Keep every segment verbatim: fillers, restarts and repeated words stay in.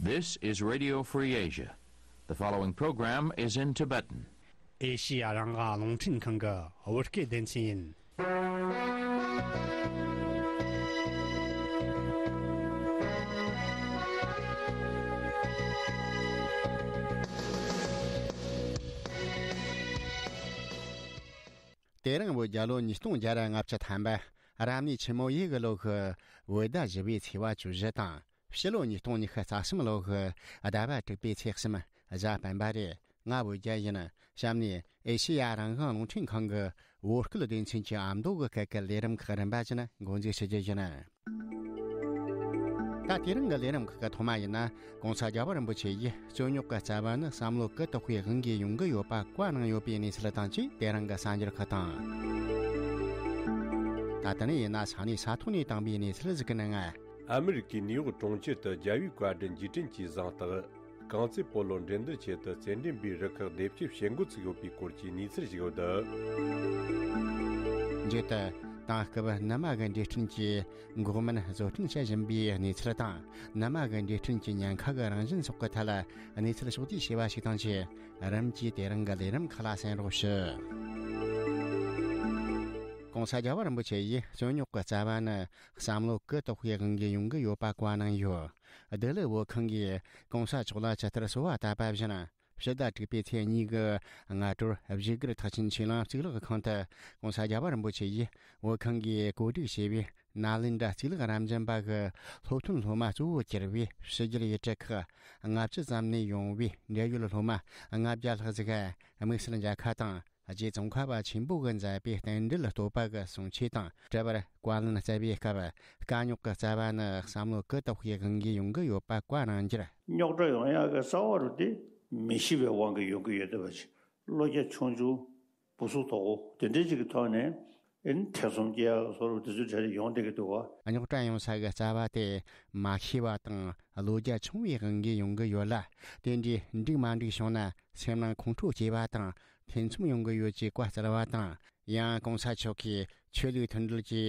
This is Radio Free Asia. The following program is in Tibetan. ཨེ་ཤི་ཡ་རང་དབང་རླུང་འཕྲིན་ཁང་གི་བོད་སྐད་སྡེ་ཚན་ཡིན། དེ་རིང་བོད་རྒྱལ་ལོ་ཉིས་སྟོང་བརྒྱ་ར་ལྔ་བཅུ་ཐམ་པ། རབ་གནས་ཆུ་མོ་ཡོས་གི་ལོ་གི་བོད་ཟླ་བཞི་པའི་ཚེས་པ་བཅུ་བཞི་དང་། ཕྱི་ལོ་ཉིས་སྟོང་ཉི་ཤུ་རྩ་གསུམ་ལོ་གི་ཟླ་བ་དྲུག་པའི་ཚེས་གསུམ། གཟའ་སྤེན་པ་རེད། ང་བོད་རྒྱལ་ཡིན། གཤམ་ནས་ཨེ་ཤེ་ཡ་རང་དབང་རླུང་འཕྲིན་ཁང་གི་བོད་སྐད་སྡེ་ཚན་གྱི་ཨ་མདོ་གི་སྐད་ཀྱི་ལས་རིམ་ཁག་རིམ་པ་བཞིན་འགོ་འཛུགས་བྱེད་རྒྱུ་ཡིན། ད་དེ་རིང་གི་ལས་རིམ་ཁག་གི་ཐོག་མ་ཡིན་ན། ༸གོང་ས་རྒྱལ་བ་རིན་པོ་ཆེ་ཡིས་རྩོད་རྙོག་གི་རྩ་བ་ནི་བསམ་བློ་གུ་དོག་པའི་དབང་གིས་ཡོང་གི་ཡོད་པ་བཀའ་གནང་ཡོད་པའི་གནས་ཚུལ་དང་བཅས། དེ་རིང་གི་གསར་འགྱུར་ཁག་དང་། ད་ལྟ་ནས་ཡིན་ན་ས་གནས་ས་ཐོག་ནས་བཏང་པའི་གནས་ཚུལ་ཟིག་གི་ནང་ང་། ཨ་མི་རི་ཀའི་ནིའུ་ཡོག་གྲོང་ཁྱེར་དུ་རྒྱལ་བའི་བཀའ་དྲིན་རྗེས་དྲན་གྱི་གཟེངས་རྟགས། རྐང་རྩེད་སྤོ་ལོ་འགྲན་བསྡུར་ཆེད་དུ་རྩེད་འགྲན་པའི་རུ་ཁག་སྡེབ་གཅིག་བྱེད་འགོ་ཚུགས་ཡོད་པའི་སྐོར་གྱི་གནས་ཚུལ་ཞིག་ཡོད་འདུག། མཇུག་ཏུ། དེང་སྐབས་ནུ་མ་གི་འབྲས་སྐྲན་གྱི་འགོག་སྨན་བཟོ་སྐྲུན་བྱེད་བཞིན་པའི་གནས་ཚུལ་དང་། ནུ་མ་གི་འབྲས་སྐྲན་གྱི་ཉེན་ཁ་གི་རང་བཞིན་སོགས་ཀྱི་ཐད་ལ་གནས་ཚུལ་ཕྱོགས་བསྡུས་བྱས་པ་ཞིག་དང་བཅས། རིམ་གྱིས་དེ་རིང་གི་ལས་རིམ་ཁག་ལ་གསན་རོགས་ཞུ། ༸གོང་ས་རྒྱལ་བ་རིན་པོ་ཆེ་ཡིས་རྩོད་རྙོག་གི་རྩ་བ་ནི་བསམ་བློ་གུ་དོག་པའི་དབང་གིས་ཡོང་གི་ཡོད་པ་བཀའ་གནང་ཡོད། བདེ་ལེགས་བོད་ཁང་གིས་༸གོང་ས་མཆོག་ལ་ཇི་ལྟར་གསོལ་བ་བཏབ་པ་བཞིན། ཕྱི་ཟླ་དྲུག་པའི་ཚེས་གཉིས་ཀྱི་སྔ་དྲོར་བཞུགས་སྒར་ཐེག་ཆེན་ཆོས་གླིང་གཙུག་ལག་ཁང་དུ་༸གོང་ས་རྒྱལ་བ་རིན་པོ་ཆེ་ཡིས་བོད་ཁང་གིས་གོ་སྒྲིག་བྱས་པའི་ནཱ་ལེནྡྲ་གཙུག་ལག་རབ་འབྱམས་པ་གི་སློབ་ཐོན་སློབ་མ་གཙོ་བོ་གྱུར་པའི་ཕྱི་རྒྱལ་ཡུལ་གྲུ་ཁག་ལྔ་བཅུ་ཙམ་ནས་ཡོང་བའི་འབྲེལ་ཡོད་སློབ་མ་ལྔ་བརྒྱ་ལྷག་ཟིག་གིས་དམིགས་བསལ་མཇལ་ཁ་དང་། རྗེ་ཙོང་ཁ་པ་ཆེན་པོ་གིས་མཛད་པའི་རྟེན་འབྲེལ་བསྟོད་པ་གི་གསུང་ཆོས་དང་། དྲི་བར་བཀའ་ལན་སྩལ་བའི་སྐབས། དཀའ་རྙོག་གི་རྩ་བ་ནི་བསམ་བློ་གུ་དོག་པའི་དབང་གིས་ཡོང་གི་ཡོད་པ་བཀའ་གནང་རྒྱུར། རྙོག་དྲ་ཡོང་ཡག་གི་རྩ་བ་རུ་དེ་མི་ཤེས་པའི་དབང་གིས་ཡོང་གི་ཡོད་བསྡད་པ་ཅིག། བློ་རྒྱ་ཆུང་ཆུང་། སྦུ་སུབ་དོག་པོ་དེ་འདྲའི་ཅིག་གི་ཐོག་ནས་ཨེ་ནི་ཐེ་ཚོམ་སྐྱེ་ཡག་བཟོ་འདྲ་དེ་ཚོ་གྲས་ཡོང་བསྡད་ཀྱི་འདུག་བ། རྙོག་དྲ་ཡོང་ས་གི་རྩ་བ་དེ་མ་ཤེས་པ་དང་བློ་རྒྱ་ཆུང་བའི་དབང་གིས་ཡོང་གི་ཡོད་ལ། དེ་འདྲའི་འགྲིག་མ་འགྲིག་བྱུང་ན་སེམས་ནང་ཁོང་ཁྲོ་སྐྱེ་བ་དང་ཐེ་ཚོམ་ཡོང་གི་ཡོད་ཅེས་བཀའ་སྩལ་བ་དང་། ཡང་༸གོང་ས་མཆོག་གིས་ཆོས་ལུགས་མཐུན་སྒྲིལ་གྱི་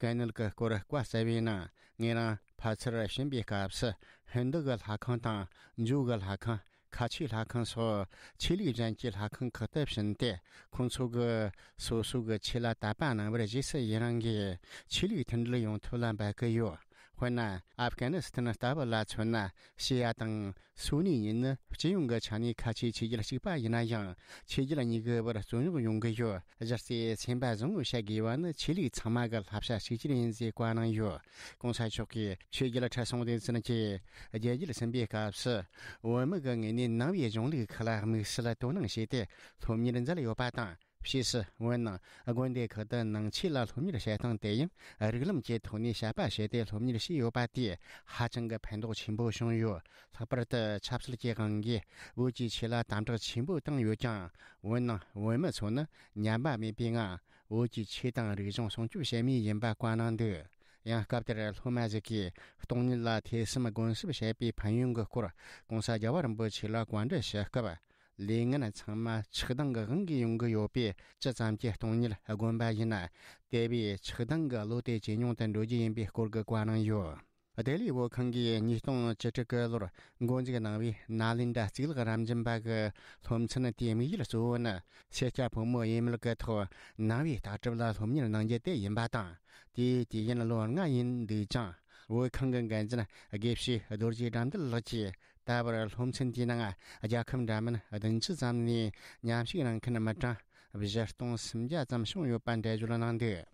གལ་གནད་ཀྱི་སྐོར་བཀའ་སྩལ་བའི་ནང་། ངེད་རང་ཕར་ཚུར་ཕྱིན་པའི་སྐབས་སུ་ཧིན་རྡུ་གི་ལྷ་ཁང་དང་ཇོ་གི་ལྷ་ཁང་། ཁ་ཆེའི་ལྷ་ཁང་སོགས་ཆོས་ལུགས་གཞན་གྱི་ལྷ་ཁང་ཁག་ཏུ་ཕྱིན་ཏེ། ཁོང་ཚོ་གིས་སོ་སོ་གི་ཆོས་ལ་དད་པ་གནང་བར་རྗེས་སུ་ཡི་རང་གིས་ཆོས་ལུགས་མཐུན་སྒྲིལ་ཡོང་ཐབས་ལ་འབད་ཀྱི་ཡོད། དཔེར་ན། ཨབ་གྷ་ནི་སི་ཐན་ལྟ་བུ་ལ་མཚོན་ན། ཤི་ཡ་དང་སུ་ནི་གཉིས་ནི་སྤྱི་ཡོངས་ཀྱི་ཆ་ནས་ཁ་ཆེའི་ཆོས་བརྒྱུད་གཅིག་པ་ཡིན་ན་ཡང་། ཆོས་བརྒྱུད་གཉིས་ཀྱི་བར་རྩོད་རྙོག་ཡོང་གི་ཡོད། གཞི་རྩའི་སེམས་པ་བཟང་བོ་བྱ་དགོས་པ་ནི་ཆོས་ལུགས་ཚང་མ་གི་བསླབ་བྱ་གཅིག་གྱུར་ཡིན་ཟེར་བཀའ་གནང་ཡོད། ༸གོང་ས་མཆོག་གིས་ཆོས་བརྒྱུད་ཁྲི་སྲོང་ལྡེ་བཙན་གྱི་རྒྱལ་རྒྱུད་ཟིན་པའི་སྐབས་སུ། བོད་མི་གི་ངོས་ནས་ནང་པའི་གཞུང་ལུགས་ཁག་ལ་དམིགས་བསལ་དོ་སྣང་བྱས་ཏེ་སློབ་གཉེར་མཛད་ཡོད་པ་དང་། ཕྱིས་སུ་བོད་ནང་དགོན་སྡེ་ཁག་ཏུ་ནང་ཆོས་ལ་སློབ་གཉེར་བྱེད་སྟངས་དེ་ཡང་རིགས་ལམ་གྱི་ཐོག་ནས་དཔྱད་པ་བྱས་ཏེ་སློབ་གཉེར་བྱས་ཡོད་པ་དེས་ཧ་ཅང་གི་ཕན་ཐོགས་ཆེན་པོ་བྱུང་ཡོད། ལྷག་པར་དུ་ཆབ་སྲིད་ཀྱི་དབང་གིས་བོད་ཀྱི་ཆོས་ལ་དམ་དྲག་ཆེན་པོ་བཏང་ཡོད་ཀྱང་། བོད་ནང་བོད་མི་ཚོ་ནི་ཉམས་པ་མེད་པའི་ངང་བོད་ཀྱི་ཆོས་དང་རིག་གཞུང་སྲུང་སྐྱོབ་བྱེད་མུས་ཡིན་པ་བཀའ་གནང་འདུག། ཡང་སྐབས་དེར་སློབ་མ་ཞིག་གིས་སྟོང་ཉིད་ལ་ཐོས་བསམ་སྒོམ་གསུམ་བྱས་པའི་ཕན་ཡོན་གྱི་སྐོར་༸གོང་ས་རྒྱལ་བ་རིན་པོ་ཆེ་ལ་བཀའ་འདྲི་ཞུ་སྐབས། ལས་ངན་ཚང་མ་ཆགས་སྡང་གི་དབང་གིས་ཡོང་གི་ཡོད་པས། ཅི་ཙམ་གྱིས་སྟོང་ཉིད་སྒོམ་པ་ཡིན་ན། དེ་བས་ཆགས་སྡང་གི་བློ་དེ་ཇེ་ཉུང་དུ་འགྲོ་རྒྱུ་ཡིན་པའི་སྐོར་གྱི་བཀའ་གནང་ཡོད། བདེ་ལེགས་བོད་ཁང་གིས་ཉིས་སྟོང་བཅུ་དྲུག་གི་ལོར་འགོ་འཛུགས་གནང་བའི་ནཱ་ལེནྡྲ་གཙུག་ལག་རབ་འབྱམས་པ་གི་སློབ་ཚན་དེའི་དམིགས་ཡུལ་གཙོ་བོ་ནི། སེར་སྐྱ་ཕོ་མོ་ཡོད་མེད་ཀྱི་ཐོག་ནང་པའི་ལྟ་གྲུབ་ལ་སློབ་གཉེར་གནང་རྒྱུ་དེ་ཡིན་པ་དང་། དེའི་དུས་ཡུན་ལོ་ལྔ་ཡིན་འདུག་ཅིང་། བོད་ཁང་གི་འགན་འཛིན་དགེ་བཤེས་རྡོ་རྗེ་དགྲ་འདུལ་ལགས་ཀྱིས། ད་བར་སློབ་ཚན་དེའི་ནང་རྒྱལ་ཁབ་འདྲ་མིན་བདུན་ཅུ་ཙམ་ནས་མཉམ་ཞུགས་གནང་མཁན་མི་གྲངས་བཞི་སྟོང་སུམ་བརྒྱ་ཙམ་བྱུང་ཡོད་པ་འགྲེལ་བརྗོད་གནང་འདུག།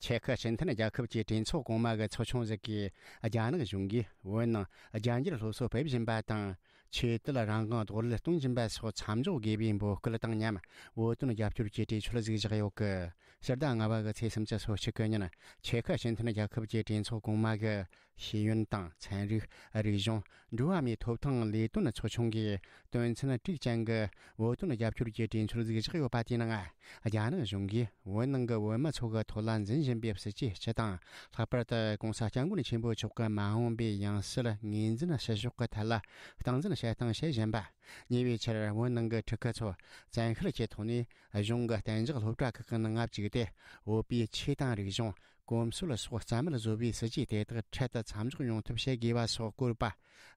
ཆེ་ཁུ་སྤྱི་མཐུན་རྒྱལ་ཁབ་ཀྱི་གྲོས་ཚོགས་གོང་མ་གི་ཚོགས་ཆུང་ཞིག་གིས། རྒྱ་ནག་གཞུང་གིས་བོད་ནང་རྒྱ་འགྱུར་སློབ་གསོ་སྤེལ་བཞིན་པ་དང་། ཆོས་དད་རང་དབང་རྡོག་རོལ་གཏོང་བཞིན་པ་སོགས་མཚམས་འཇོག་དགོས་པའི་འབོད་སྐུལ་དང་མཉམ། བོད་དོན་རྒྱབ་སྐྱོར་གྱི་གྲོས་ཆོད་ཞིག་བཞག་ཡོད་ཀི། ཕྱི་ཟླ་ལྔ་པ་གི་ཚེས་སུམ་ཅུ་སོ་གཅིག་གི་ཉིན། ཆེ་ཁུ་སྤྱི་མཐུན་རྒྱལ་ཁབ་ཀྱི་གྲོས་ཚོགས་གོང་མ་གི་ཤེས་ཡོན་དང་ཚན་རིག་རིག་གཞུང་འགྲོ་བ་མིའི་ཐོབ་ཐང་ལས་དོན་ཚོགས་ཆུང་གིས་དོན་ཚན་དྲུག་ཅན་གྱི་བོད་དོན་རྒྱབ་སྐྱོར་གྱི་གྲོས་ཆོད་ཞིག་བཞག་ཡོད་པ་དེའི་ནང་། རྒྱ་ནག་གཞུང་གིས་བོད་ནང་གི་བོད་མི་ཚོ་གི་ཐོག་ལ་འཛིན་བཞིན་པའི་སྲིད་ཇུས་སྤྱི་དང་། ལྷག་པར་དུ་༸གོང་ས་༸སྐྱབས་མགོན་ཆེན་པོ་མཆོག་གི་མ་འོངས་པའི་ཡང་སྲིད་ངོས་འཛིན་བྱེད་ཕྱོགས་ཀྱི་ཐད་ལ་སྟངས་འཛིན་བྱེད་སྟངས་བྱེད་བཞིན་པ། ཉེ་བའི་ཆར་བོད་ནང་གི་ཕྲུ་གུ་ཚོ་བཙན་ཤེད་ཀྱི་ཐོག་ནས་གཞུང་གི་གཏན་འཇགས་སློབ་གྲྭ་ཁག་གི་ནང་ང་བཅུག་ ཏེ། བོད་པའི་ཆོས་དང་རིག་གཞུང་། གོམས་སྲོལ་སོགས་རྩ་མེད་བཟོ་བའི་སྲིད་ཇུས་དེ་དག་འཕྲལ་དུ་མཚམས་འཇོག་ཡོང་ཐབས་བྱེད་དགོས་པ་སོགས་བཀོད་པ།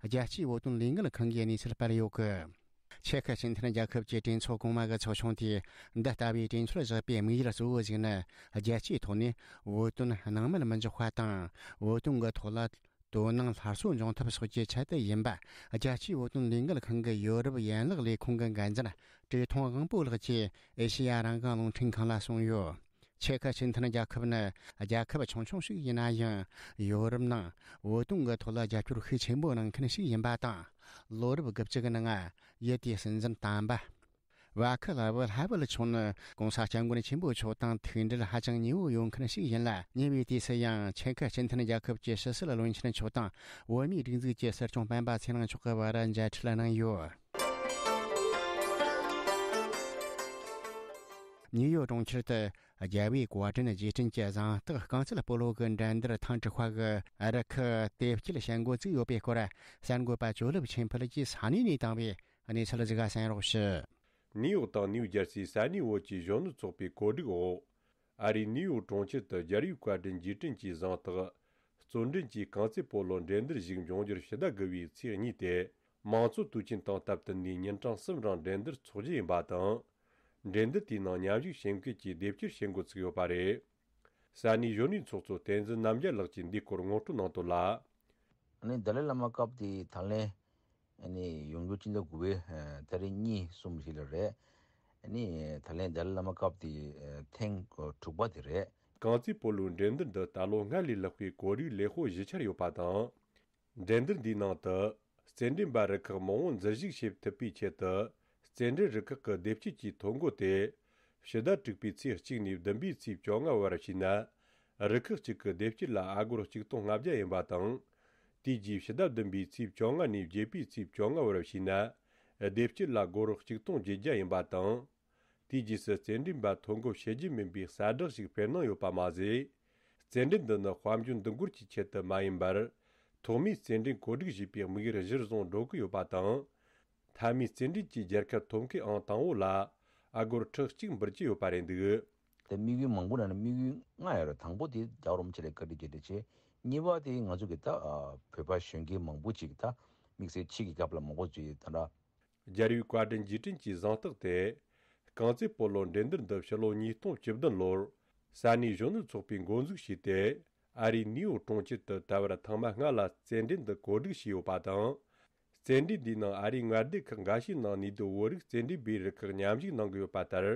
རྒྱལ་སྤྱིའི་བོད་དོན་ལས་འགུལ་ཁང་གིས་གནས་ཚུལ་སྤེལ་ཡོད་གི། ཅེ་ཁི་སྤྱི་མཐུན་རྒྱལ་ཁབ་ཀྱི་གྲོས་ཚོགས་གོང་མ་གི་ཚོགས་ཆུང་དེས་འདི་ལྟ་བུའི་གྲོས་ཆོད་བཞག་པའི་དམིགས་ཡུལ་གཙོ་བོ་ཞིག་ནི། རྒྱལ་སྤྱིའི་ཐོག་ནས་བོད་དོན་སྣང་མེད་མི་འཇོག་པ་དང་། བོད་དོན་གྱི་ཐོག་ལ་དོ་སྣང་སླར་གསོ་འབྱུང་ཐབས་སོགས་ཀྱི་ཆེད་དུ་ཡིན་པ། རྒྱལ་སྤྱིའི་བོད་དོན་ལས་འགུལ་ཁང་གི་ཡོ་རོབ་ཡན་ལག་ལས་ཁུངས་ཀྱི་འགན་འཛིན་བཀྲས་མཐོང་དབང་པོ་ལགས་ཀྱིས་ཨེ་ཤེ་ཡ་རང་དབང་རླུང་འཕྲིན་ཁང་ལ་གསུངས་ཡོད། ཅེ་ཁི་སྤྱི་མཐུན་རྒྱལ་ཁབ་ནི་རྒྱལ་ཁབ་ཆུང་ཆུང་ཞིག་ཡིན་ན་ཡང་། ཡོ་རོབ་ནང་བོད་དོན་གྱི་ཐོག་ལ་རྒྱབ་སྐྱོར་ཤུགས་ཆེན་པོ་གནང་མཁན་ཞིག་ཡིན་པ་དང་། ལོ་རབས་དགུ་བཅུ་གི་ནང་ཡུལ་དེའི་སྲིད་འཛིན་དམ་པ་ཝ་ཁི་ལ་ཝི་ཧ་ཝེལ་མཆོག་ནི་གོང་ས་སྐྱབས་མགོན་ཆེན་པོ་མཆོག་དང་ཐུག་འབྲེལ་ཧ་ཅང་ཉེ་བོ་ཡོད་མཁན་ཞིག་ཡིན་ལ། ཉེ་བའི་དུས་སུ་ཡང་ཅེ་ཁི་སྤྱི་མཐུན་རྒྱལ་ཁབ་ཀྱི་ཕྱི་སྲིད་བློན་ཆེན་མཆོག་དང་བོད་མིའི་སྒྲིག་འཛུགས་ཀྱི་སྲིད་སྐྱོང་སྤེན་པ་ཚེ་རིང་མཆོག་གི་བར་མཇལ་འཕྲད་གནང་ཡོད། ནིའུ་ཡོག་གྲོང་ཁྱེར་དུ་རྒྱལ་བའི་བཀའ་དྲིན་རྗེས་དྲན་གྱི་གཟེངས་རྟགས་རྐང་རྩེད་སྤོ་ལོ་གི་འགྲན་བསྡུར་ཐེངས་དྲུག་པ་གི་རུ་ཁག་དེབ་སྐྱེལ་བྱེད་འགོ་བཙུགས་ཡོད་པའི་སྐོར། གསར་འགོད་པ་ཇོ་ལེབ་ཆོས་འཕེལ་གྱིས་ས་གནས་ནས་བཏང་བའི་གནས་ཚུལ་ཞིག་གསན་རོགས་ཞུ། ནིའུ་ཡོག་དང་ནིའུ་ཇར་སིའི་ས་གནས་བོད་ཀྱི་གཞོན་ནུ་ཚོགས་པའི་གོ་སྒྲིག་འོག་ཨ་རིའི་ནིའུ་ཡོག་གྲོང་ཁྱེར་དུ་རྒྱལ་བའི་བཀའ་དྲིན་རྗེས་དྲན་གྱི་གཟེངས་རྟགས་རྩོད་འགྲན་གྱི་རྐང་རྩེད་སྤོ་ལོ་འགྲན་བསྡུར་ཞིག་འབྱུང་འགྱུར་ཕྱི་ཟླ་དགུ་བའི་ཚེས་གཉིས་ཏེ། དམངས་གཙོ་དུས་ཆེན་དང་སྟབས་བསྟུན་ནས་ཉིན་གྲངས་གསུམ་རིང་འགྲན་བསྡུར་འཚོགས་རྒྱུ་ཡིན་པ་དང་། འགྲན་བསྡུར་དེའི་ནང་མཉམ་ཞུགས་བྱེད་མཁན་གྱིས་དེབ་སྐྱེལ་བྱེད་འགོ་ཚུགས་ཡོད་པ་རེད། ས་གནས་གཞོན་ནུའི་ཚོགས་གཙོ་བསྟན་འཛིན་རྣམ་རྒྱལ་ལགས་ཀྱིས་འདིའི་སྐོར་ངོ་སྤྲོད་གནང་དོན་ལ། ཨ་ནི་ཏཱ་ལའི་བླ་མ་སྐབས་དེའི་ད་ལན་ཨ་ནི་ཡོང་རྒྱུ་སྤྱི་ཟླ་དགུ་པའི་ཨ་ཏ་རིག་གཉིས་གསུམ་ཞིག་ལ་རེད། ཨ་ནི་ད་ལན་ཏཱ་ལའི་བླ་མ་སྐབས་དེའི་ཨ་ཐེངས་དྲུག་པ་དེ་རེད། རྐང་རྩེད་སྤོ་ལོའི་འགྲན་བསྡུར་འདི་ད་ལོ་སྔར་ལས་ལྷག་པའི་གོ་སྒྲིག་ལེགས་པོ་ཞིག་འཆར་ཡོད་པ་དང་། འགྲན་བསྡུར་འདིའི་ནང་དུ་རྩེད་འགྲན་པ་རུ་ཁག་མང་བོ་འཛུལ་ཞུགས་བྱེད་ཐུབ་པའི་ཆེད་དུ། རྩེད་འགྲན་རུ་ཁག་གི་དེབ་སྐྱེལ་གྱི་ཐོ་འགོད་དེ་ཕྱི་ཟླ་དྲུག་པའི་ཚེས་གཅིག་ནས་བདུན་པའི་ཚེས་བཅོ་ལྔ་བར་བྱས་ན། རུ་ཁག་གཅིག་གི་དེབ་སྐྱེལ་ལ་ཨ་སྒོར་ཆིག་སྟོང་ལྔ་བརྒྱ་ཡིན་པ་དང་། དེ་རྗེས་ཕྱི་ཟླ་བདུན་པའི་ཚེས་བཅོ་ལྔ་ནས་བརྒྱད་པའི་ཚེས་བཅོ་ལྔ་བར་བྱས་ན། དེབ་སྐྱེལ་ལ་སྒོར་ཆིག་སྟོང་བརྒྱད་བརྒྱ་ཡིན་པ་དང་། དེའི་རྗེས་སུ་རྩེད་འགྲན་པ་ཐོ་འགོད་བྱེད་རྒྱུ་མིན་པའི་གསལ་བསྒྲགས་ཤིག་སྤེལ་གནང་ཡོད་པ་མ་ཟད། རྩེད་འགྲན་འདི་ནི་དཔལ་འབྱོར་འདུ་འགོད་ཀྱི་ཆེད་དུ་མ་ཡིན་པར། ཐོག་མའི་རྩེད་འགྲན་གོ་སྒྲིག་བྱས་པའི་དམིགས་ཡུལ་གཞིར་བཟུང་འགྲོ་གི་ཡོད་པ་དང་། མཐའ་མའི་རྩེད་འགྲན་གྱི་རྒྱལ་ཁ་ཐོབ་མཁན་ཨང་དང་པོ་ལ་ཨ་སྒོར་ཁྲི་གཅིག་འབུལ་གྱི་ཡོད་པ་རེད་འདུག་དེ་དམིགས་ཡུལ་མང་པོ་ནང་ནས་དམིགས་ཡུལ་ལྔ་ཡོད་རེད། དང་པོ་དེ་རྒྱལ་བ་རིན་པོ་ཆེ་ལ་བཀའ་དྲིན་རྗེས་དྲན་བྱས། གཉིས་པ་དེ་ང་ཚོ་གི་ད་ཨ་བོད་པ་གཞོན་སྐྱེས་མང་པོ་ཅིག་ད་དམིགས་བསལ་ཕྱི་གི་རྒྱབ་ལ་མང་པོ་ཅིག་ད་ལྟ། རྒྱལ་བའི་བཀའ་དྲིན་རྗེས་དྲན་གྱི་གཟེངས་རྟགས་ཏེ། རྐང་རྩེད་སྤོ་ལོ་འགྲན་བསྡུར་འདི་ཕྱི་ལོ་ཉིས་སྟོང་བཅུ་བདུན་ལོར་ས་གནས་གཞོན་ནུ་ཚོགས་པས་འགོ་འཛུགས་བྱས་ཏེ། ཨ་རིའི་ནིའུ་ཡོག་གྲོང་ཁྱེར་དུ་ད་བར་ཐེངས་མ་ལྔ་ལ་རྩེད་འགྲན་འདི་གོ་སྒྲིག་བྱས་ཡོད་པ་དང་། རྩེད་འགྲན་འདིའི་ནང་ཨ་རིའི་མངའ་སྡེ་ཁག་འགའ་ཤས་ནང་ནུས་ལྡན་བོད་རིགས་རྩེད་འགྲན་པའི་རུ་ཁག་མཉམ་ཞུགས་གནང་གི་ཡོད་པ་ལྟར།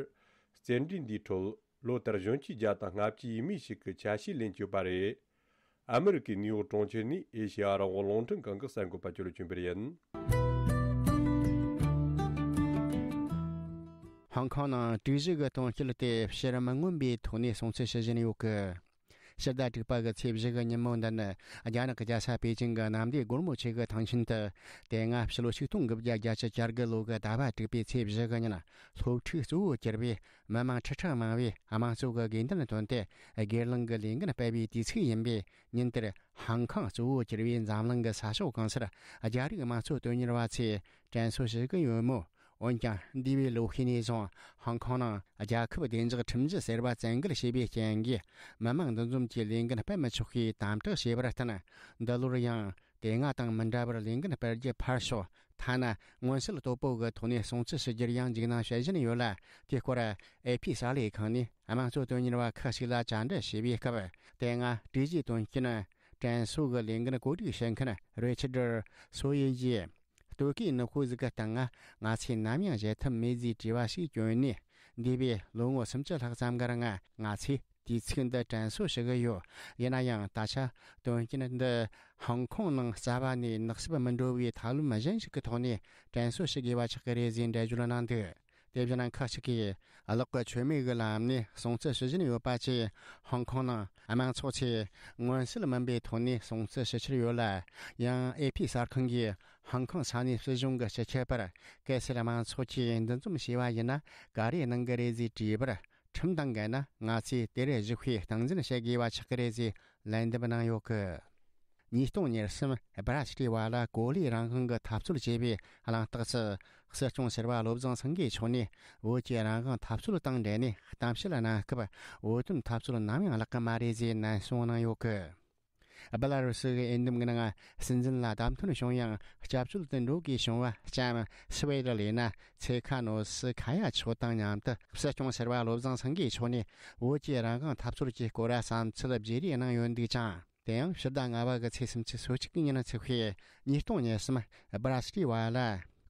རྩེད་འགྲན་འདིའི་ཁྲོད་ལོ་ལྟར་གཞོན་སྐྱེས་བརྒྱ་དང་ལྔ་བཅུ་ཡས་མས་ཤིག་གིས་ཆ་ཤས་ལེན་གྱི་ཡོད་པ་རེད། ཨ་མི་རི་ཀའི་ནིའུ་ཡོག་གྲོང་ཁྱེར་ནས་ཨེ་ཤེ་ཡ་རང་དབང་རླུང་འཕྲིན་ཁང་གི་གསར་འགོད་པ་ཅོ་ལོ་ཆོས་འཕེལ་ཡིན། ཧོང་ཀོང་ནང་དྲུག་བཞི་གི་དོན་རྐྱེན་དེ་ཕྱིར་མི་མངོན་པའི་ཐོག་ནས་སྲུང་བརྩི་ཞུ་བཞིན་ཡོད་གི། ཕྱི་ཟླ་དྲུག་པ་གི་ཚེས་བཞི་གི་ཉིན་མོ་འདི་ནི་རྒྱ་ནག་གི་རྒྱལ་ས་པེ་ཅིང་གི་གནམ་བདེ་སྒོ་མོ་ཆེ་གི་ཐང་ཆེན་དུ། དེ་སྔ་ཕྱི་ལོ་ཆིག་སྟོང་དགུ་བརྒྱ་བརྒྱད་ཅུ་གྱ་དགུ་ལོ་གི་ཟླ་བ་དྲུག་པའི་ཚེས་བཞི་གི་ཉིན་སློབ་ཕྲུག་གཙོ་བོ་གྱུར་པའི་མི་མང་ཁྲི་ཕྲག་མང་བས་དམངས་གཙོ་གི་དགོས་འདུན་བཏོན་ཏེ་སྒེར་ལངས་ཀྱི་ལས་འགུལ་སྤེལ་བའི་དུས་ཚིགས་ཡིན་པས། ཉིན་དེར་ཧང་ཀང་གཙོ་བོ་གྱུར་པའི་འཛམ་གླིང་གི་ས་ཕྱོགས་གང་སར་རྒྱ་རིགས་དམངས་གཙོ་དོན་གཉེར་བ་ཚོས་དྲན་གསོ་ཞུ་གི་ཡོད་མོད། འོན་ཀྱང་འདས་པའི་ལོ་ཤས་ནས་བཟུང་ཧོང་ཀོང་ནང་རྒྱལ་ཁབ་བདེ་འཇགས་ཁྲིམས་གཞི་ཟེར་བ་བཙན་འགེལ་བྱས་པའི་རྐྱེན་གྱིས། མི་མང་འདུ་འཛོམས་ཀྱི་ལས་འགུལ་སྤེལ་མི་ཆོག་པའི་དམ་དྲག་བྱས་པར་བརྟེན། འདི་ལོར་ཡང་དེ་སྔ་དང་མི་འདྲ་བར་ལས་འགུལ་སྤེལ་རྒྱུ་ཕར་ཞོག་ཐ་ན་མངོན་གསལ་དོད་པོ་གི་ཐོག་ནས་སྲུང་བརྩི་ཞུ་རྒྱུར་ཡང་འཇིགས་སྣང་བྱེད་བཞིན་ཡོད་ལ། དེའི་སྐོར་ཨེ་ཕི་གསར་ལས་ཁང་ནས་དམངས་གཙོ་དོན་གཉེར་བ་ཁག་ཅིག་ལ་བཅར་འདྲི་བྱས་པའི་སྐབས། དེ་སྔ་དྲུག་བཞིའི་དོན་རྐྱེན་དྲན་གསོ་གི་ལས་འགུལ་གོ་སྒྲིག་བྱེད་མཁན་རི་ཆར་ཌི་སོ་ཡེ་ཡིས། ལྟོ་གོས་ནག་པོ་ཟིག་གི་སྟེང་ང་ང་ཚོས་ནམ་ཡང་བཞེས་ཐབས་མེད་ཟེར་དྲི་བ་ཞིག་བསྐྱོན་ནས། འདས་པའི་ལོ་ངོ་སུམ་ཅུ་ལྷག་ཙམ་གི་རིང་ང་ཚོས་དུས་ཚིགས་འདི་དྲན་གསོ་ཞུ་གི་ཡོད། ཡིན་ན་ཡང་ད་ཆ་དོན་རྐྱེན་འདི་ཧོང་ཀོང་ནང་རྩ་བ་ནས་ནག་སུབ་མི་འགྲོ་བའི་ཐབས་ལམ་གཞན་ཞིག་གི་ཐོག་ནས་དྲན་གསོ་ཞུ་དགོས་པ་ཆགས་ཀྱི་རེད་ཟེར་འགྲེལ་བརྗོད་གནང་འདུག་དེ་བཞིན་ཁག་ཅིག་གིས་གློག་གི་མཆོད་མེ་གི་ལམ་ནས་སྲུང་བརྩི་ཞུ་བཞིན་ཡོད་པ་བཅས། ཧོང་ཀོང་ནང་དམངས་ཚོགས་ཚོས་མངོན་གསལ་མིན་པའི་ཐོག་ནས་སྲུང་བརྩི་ཞུ་འཆར་ཡོད་ལ། ཡང་ཨེ་ཕི་གསར་ཁང་གིས་ཧོང་ཀོང་ས་གནས་སྲིད་གཞུང་གི་སྤྱི་ཁྱབ་པར་གལ་སྲིད་དམངས་ཚོགས་ཀྱིས་འདུ་འཛོམས་བྱས་པ་ཡིན་ན་ག་རེ་གནང་གི་རེད་ཟེར་དྲིས་པར། ཁྲིམས་དང་འགལ་ན་ང་ཚོས་དེར་ཞུགས་པའི་སྟངས་འཛིན་བྱེད་དགོས་པ་ཆགས་ཀྱི་རེད་ཟེར་ལན་འདེབས་གནང་ཡོད་གི། ཉིས་སྟོང་ཉེར་གསུམ་སྦ་ར་སི་ཊི་བ་ལ་གོ་ལའི་རང་དབང་གི་འཐབ་རྩོད་བྱས་པའི་གླེང་སྟེགས་སུ་ སྲིད་སྐྱོང་ཟུར་པ་བློ་བཟང་སེང་གེ་མཆོག་ནས་བོད་ཀྱི་རང་དབང་འཐབ་རྩོད་དང་འབྲེལ་ནས་གཏམ་བཤད་གནང་སྐབས། བོད་དོན་འཐབ་རྩོད་ནམ་ཡང་བརླག་གི་མ་རེད་ཟེར་ནན་གསུངས་གནང་ཡོད་གི། སྦེ་ལ་རུ་སི་གི་འོས་འདེམས་ཀྱི་ནང་སྲིད་འཛིན་ལ་བདམས་ཐོན་བྱུང་ཡང་། སྐྱབས་བཅོལ་དུ་འགྲོ་དགོས་བྱུང་བ་ལྕམ་སི་ཝེ་ཏི་ལི་ན་ཚེ་ཁ་ནོ་སི་ཁ་ཡ་མཆོག་དང་མཉམ་དུ། སྲིད་སྐྱོང་ཟུར་པ་བློ་བཟང་སེང་གེ་མཆོག་ནས་བོད་ཀྱི་རང་དབང་འཐབ་རྩོད་ཀྱི་སྐོར་བསམ་ཚུལ་བརྗེ་རེས་གནང་ཡོད་འདུག་ཅིང་། དེ་ཡང་ཕྱི་ཟླ་ལྔ་པ་གི་ཚེས་སུམ་ཅུ་སོ་གཅིག་གི་ཉིན་ཚེས་པའི་ཉིས་སྟོང་ཉེར་གསུམ། སྦ་ར་སི་ཊི་ཝ་ལ་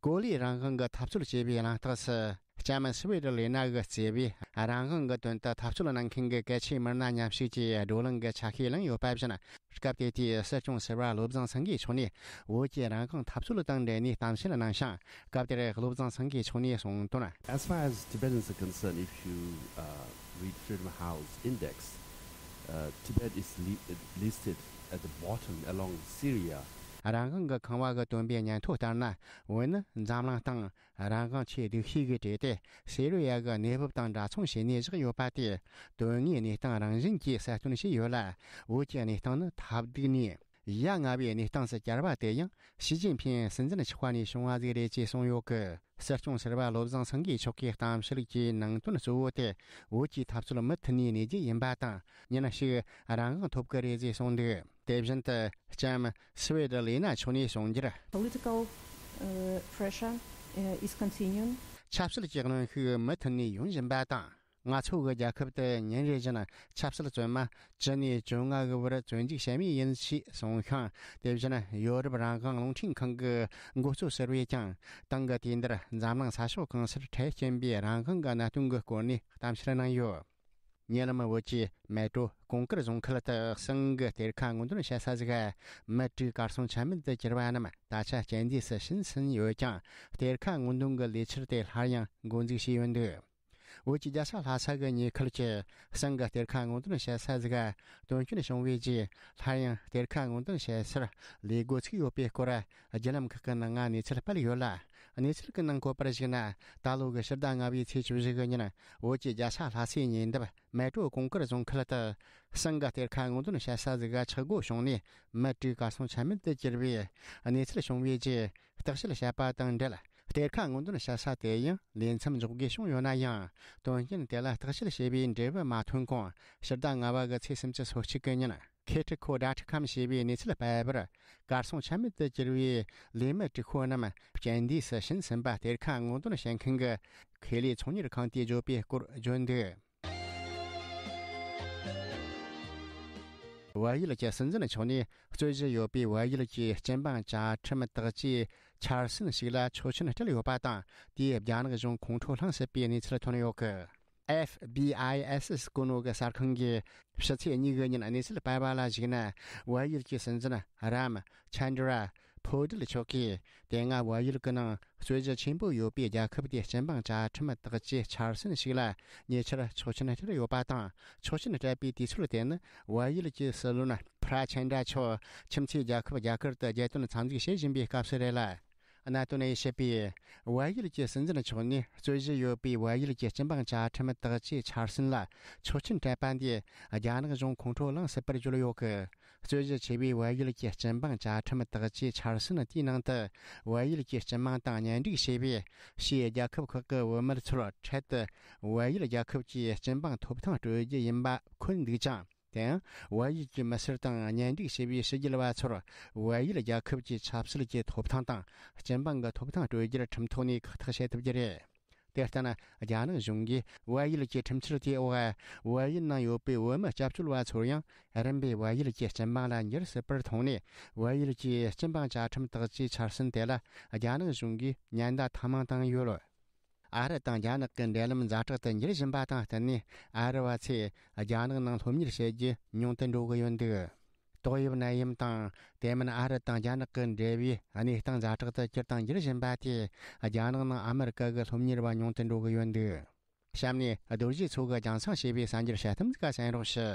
གོ་ལའི་རང་དབང་གི་འཐབ་རྩོད་ཅེས་པའི་གླེང་སྟེགས་སུ། ལྕམ་སི་ཝེ་ཏི་ལི་ན་གིས་གཙོས་པའི་རང་དབང་གི་དོན་དུ་འཐབ་རྩོད་གནང་མཁན་གྱི་གལ་ཆེའི་མི་སྣ་མཉམ་ཞུགས་ཀྱིས་བགྲོ་གླེང་གི་ཆ་ཤས་བླངས་ཡོད་པ་བཞིན། སྐབས་དེ་དུས་སྲིད་སྐྱོང་ཟུར་པ་བློ་བཟང་སེང་གེ་མཆོག་ནས་བོད་ཀྱི་རང་དབང་འཐབ་རྩོད་དང་འབྲེལ་ནས་གཏམ་བཤད་གནང་ཞིང་། སྐབས་དེར་བློ་བཟང་སེང་གེ་མཆོག་ནས་གསུངས་དོན། As far as Tibetans are concerned, if you uh, read Freedom House Index, uh, Tibet is li- listed at the bottom along Syria. རང་དབང་གི་ཁང་བ་གི་སྟོན་པའི་སྙན་ཐོ་ལྟར་ན། བོད་ནི་འཛམ་གླིང་སྟེང་རང་དབང་ཆེས་སྡུག་ཤོས་ཀྱི་གྲས་ཏེ། སི་རི་ཡ་གི་གནས་བབ་དང་འདྲ་མཚུངས་བྱས་ནས་བཞག་ཡོད་པ་དེ། དོན་དངོས་གནས་སྟངས་རང་བཞིན་གྱིས་གསལ་སྟོན་བྱས་ཡོད་ལ། བོད་ཀྱི་གནས་སྟངས་ནི་ཐབས་སྡུག་ནས་ཡ་ང་བའི་གནས་སྟངས་སུ་གྱར་བ་དེ་ཡང་། ཞི་ཅིན་ཕིང་སྲིད་འཛིན་ཆགས་པ་ནས་བྱུང་བ་ཟིག་རེད་ཅེས་གསུངས་ཡོད་གི། སྲིད་སྐྱོང་ཟུར་པ་བློ་བཟང་སེང་གེ་མཆོག་གིས་གཏམ་བཤད་ཀྱི་ནང་དོན་གཙོ་བོ་དེ། བོད་ཀྱི་འཐབ་རྩོད་མུ་མཐུད་ནས་གནས་རྒྱུ་ཡིན་པ་དང་། ཉིན་ཞིག་རང་དབང་ཐོབ་ཀྱི་རེད་ཅེས་གསུངས་འདུག། དེ་བཞིན་དུ་ལྕམ་སི་ཝེ་ཏི་ལི་ན་མཆོག་ནས་གསུངས་རྒྱུར། Political uh, pressure uh, is continuing. ཆབ་སྲིད་ཀྱི་གནོན་ཤུགས་མུ་མཐུད་ནས་ཡོང་བཞིན་པ་དང་། ང་ཚོ་གི་རྒྱལ་ཁབ་ཏུ་ཉིན་རེ་བཞིན་ཆབ་སྲིད་བཙོན་མ་བཅུ་ནས་བཅོ་ལྔ་གི་བར་བཙོན་འཇུག་བྱེད་མུས་ཡིན་ཞེས་གསུངས་ཤིང་། དེ་བཞིན་ཡོ་རོབ་རང་དབང་རླུང་འཕྲིན་ཁང་གི་འགོ་གཙོ་ཟུར་པས་ཀྱང་། ཏང་གི་དུས་འདིར་འཛམ་གླིང་ས་ཕྱོགས་གང་སར་འཕྲལ་སྐྱེན་པའི་རང་དབང་གི་གནད་དོན་གྱི་སྐོར་ནས་གཏམ་བཤད་གནང་ཡོད། ཉེ་ལམ་བོད་ཀྱི་མེ་ཏྲོ་ཀོང་ཀུར་རྫོང་ཁུལ་དུ་གསང་གི་གཏེར་ཁ་སྔོག་འདོན་བྱེད་ས་ཟིག་མི་དྲུག་གར་སོང་ཆ་མེད་དུ་གྱུར་བ་རྣམས་ད་ཆ་རྐྱེན་འདས་སུ་ཕྱིན་ཟིན་ཡོད་ཀྱང་། གཏེར་ཁ་སྔོག་འདོན་གྱི་ལས་འཆར་དེ་སླར་ཡང་འགོ་འཛུགས་བྱས་ཡོད་འདུག། བོད་ཀྱི་རྒྱལ་ས་ལྷ་ས་གི་ཉེ་ཁུལ་གྱི་གསང་གི་གཏེར་ཁ་སྔོག་འདོན་བྱེད་ས་ཟིག་དོན་རྐྱེན་བྱུང་བའི་རྗེས། སླར་ཡང་གཏེར་ཁ་སྔོག་འདོན་བྱེད་སར་ལས་འགོ་ཚུགས་ཡོད་པའི་སྐོར། བརྒྱུད་ལམ་ཁག་གི་ནང་ང་གནས་ཚུལ་སྤེལ་ཡོད་ལ། གནས་ཚུལ་གྱི་ནང་བཀོད་པར་གཞིགས་ན། ད་ལོ་གི་ཕྱི་ཟླ་ལྔ་པའི་ཚེས་བཅུ་བཞི་གི་ཉིན། བོད་ཀྱི་རྒྱལ་ས་ལྷ་སའི་ཉེ་འདབས་མལ་གྲོ་གུང་དཀར་རྫོང་ཁུལ་དུ། གསང་གི་གཏེར་ཁ་སྔོག་འདོན་བྱེད་ས་ཟིག་ག་ཆག་སྒོ་བྱུང་ནས། མི་དྲུག་གར་སོང་ཆ་མེད་དུ་གྱུར་བའི་གནས་ཚུལ་བྱུང་བའི་རྗེས། བརྟག་དཔྱད་བྱས་པ་དང་འབྲེལ། གཏེར་ཁ་སྔོག་འདོན་བྱེད་ས་དེ་ཡང་ལས་མཚམས་འཇོག་དགོས་བྱུང་ཡོད་ན་ཡང་། དོན་རྐྱེན་དེ་ལ་བརྟག་དཔྱད་བྱས་པའི་འབྲས་བུ་མ་ཐོན་གོང་། ཕྱི་ཟླ་ལྔ་པ་གི་ཚེས་སུམ་ཅུ་སོ་གཅིག་གི་ཉིན། ཁེ་ཁྲི་ཁོ་ཌ་ཁམ་ཞེས་པའི་གནས་ཚུལ་སྤེལ་བར། གར་སོང་ཆ་མེད་དུ་གྱུར་བའི་ལས་མི་དྲུག་པོ་རྣམས་རྐྱེན་འདས་སུ་ཕྱིན་ཟིན་པ། གཏེར་ཁ་སྔོག་འདོན་བྱེད་མཁན་གྱི་ཁེ་ལས་ཚོང་གཉེར་ཁང་དེས་བརྗོད་པའི་སྐོར་བརྗོད་འདུག། བལ་ཡུལ་གྱི་སྲིད་འཛིན་མཆོག་ནས་རྩོད་གཞི་ཡོད་པའི་བལ་ཡུལ་གྱི་སྤྱི་འབངས་བཅའ་ཁྲིམས་དག་བཅོས་འཆར་ཟིན་ཞིག་ལ་ཆོག་མཆན་སྤྲད་ཡོད་པ་དང་། དེས་རྒྱ་ནག་གཞུང་ཁོང་ཁྲོ་ལངས་སྲིད་པའི་གནས་ཚུལ་ཐོན་ཡོད་གི། ཨེཕ་བི་ཨའི་ཨེས་ཨེས་སྐུ་ནོ་གི་གསར་ཁང་གིས་ཕྱི་ཚེས་གཉིས་གི་ཉིན་གནས་ཚུལ་སྤེལ་བ་ལ་གཞིགས་ན། བལ་ཡུལ་གྱི་སྲིད་འཛིན་རམ་ཆན་དྲ་ཕོ་ཏིལ་མཆོག་གིས། དེ་སྔ་བལ་ཡུལ་གྱི་ནང་རྩོད་གཞི་ཆེན་པོ་ཡོད་པའི་རྒྱལ་ཁབ་དེའི་སྤྱི་འབངས་བཅའ་ཁྲིམས་དག་བཅོས་འཆར་ཟིན་ཞིག་ལ་ཉེ་ཆར་ཆོག་མཆན་སྤྲད་ཡོད་པ་དང་། ཆོག་མཆན་སྤྲད་པའི་དུས་ཚོད་དེ་ནི་བལ་ཡུལ་གྱི་སྲིད་བློན་པྲ་ཆན་དྲ་མཆོག་ཁྱིམ་མཚེས་རྒྱལ་ཁབ་རྒྱ་གར་དུ་རྒྱལ་དོན་འཚམས་གཟིགས་བྱེད་བཞིན་པའི་སྐབས་སུ་རེད་ལ། གནད་དོན་དབྱེ་ཞིབ་པས། བལ་ཡུལ་གྱི་སྲིད་འཛིན་མཆོག་ནས་རྩོད་གཞི་ཡོད་པའི་བལ་ཡུལ་གྱི་སྤྱི་འབངས་བཅའ་ཁྲིམས་དག་བཅོས་འཆར་ཟིན་ལ་ཆོག་མཆན་སྤྲད་པ་འདིས་རྒྱ་ནག་གཞུང་ཁོང་ཁྲོ་ལངས་སྲིད་པར་བརྗོད་ཡོད་གི། རྩོད་གཞི་ཆེ་བའི་བལ་ཡུལ་གྱི་སྤྱི་འབངས་བཅའ་ཁྲིམས་དག་བཅོས་འཆར་ཟིན་དེའི་ནང་དུ། བལ་ཡུལ་གྱི་སྤྱི་དམངས་དང་གཉེན་སྒྲིག་བྱས་པའི་ཕྱིའི་རྒྱལ་ཁབ་ཁག་གི་བུད་མེད་ཚོར་འཕྲལ་དུ་བལ་ཡུལ་རྒྱལ་ཁབ་ཀྱི་སྤྱི་འབངས་ཐོབ་ཐང་སྤྲོད་རྒྱུ་ཡིན་པ་འཁོད་འདུག་ཅིང་། དེ་ཡང་། བལ་ཡུལ་གྱི་མི་སེར་དང་གཉེན་སྒྲིག་བྱས་པའི་ཕྱི་རྒྱལ་བ་ཚོར། བལ་ཡུལ་རྒྱལ་ཁབ་ཀྱི་ཆབ་སྲིད་ཀྱི་ཐོབ་ཐང་དང་། སྤྱི་འབངས་ཀྱི་ཐོབ་ཐང་སྤྲོད་རྒྱུར་ཁྲིམས་ཐོག་ནས་ཁག་ཐེག་བྱེད་ཐུབ་རྒྱུ་རེད། དེ་ལྟར་ན། རྒྱ་ནག་གཞུང་གིས་བལ་ཡུལ་གྱི་ཁྲིམས་འཆར་དེའི་འོག་བལ་ཡུལ་ནང་ཡོད་པའི་བོད་མི་སྐྱབས་བཅོལ་བ་ཚོར་ཡང་། རིམ་པས་བལ་ཡུལ་གྱི་སྤྱི་འབངས་ལ་འགྱུར་སྲིད་པར་མཐོང་ནས། བལ་ཡུལ་གྱི་སྤྱི་འབངས་བཅའ་ཁྲིམས་དག་བཅོས་འཆར་ཟིན་དེ་ལ། རྒྱ་ནག་གཞུང་གིས་ཉེན་བརྡ་ཐེངས་མང་བཏང་ཡོད། ཨ་རི་དང་རྒྱ་ནག་གི་འབྲེལ་ལམ་ཛ་དྲག་ཏུ་འགྱུར་བཞིན་པ་དང་བསྟུན་ནས། ཨ་རི་བ་ཚོས་རྒྱ་ནག་ནང་སློབ་གཉེར་བྱེད་རྒྱུ་ཉུང་དུ་འགྲོ་གི་ཡོད་འདུག། ཏོག་དབྱིབས་ནད་ཡམས་དང་། དེ་མིན་ཨ་རི་དང་རྒྱ་ནག་གི་འབྲེལ་བའི་གནས་སྟངས་ཛ་དྲག་ཏུ་སྐྱུར་དང་འགྱུར་བཞིན་པ་དེས། རྒྱ་ནག་ནང་ཨ་མི་རི་ཀ་གི་སློབ་གཉེར་བ་ཉུང་དུ་འགྲོ་གི་ཡོད་འདུག། གཤམ་ནས་རྡོ་རྗེ་མཚོ་གིས་རྒྱང་སྲིང་བྱས་པའི་གསར་འགྱུར་དཔྱད་གཏམ་ཟིག་ག་གསན་རོགས་ཞུ།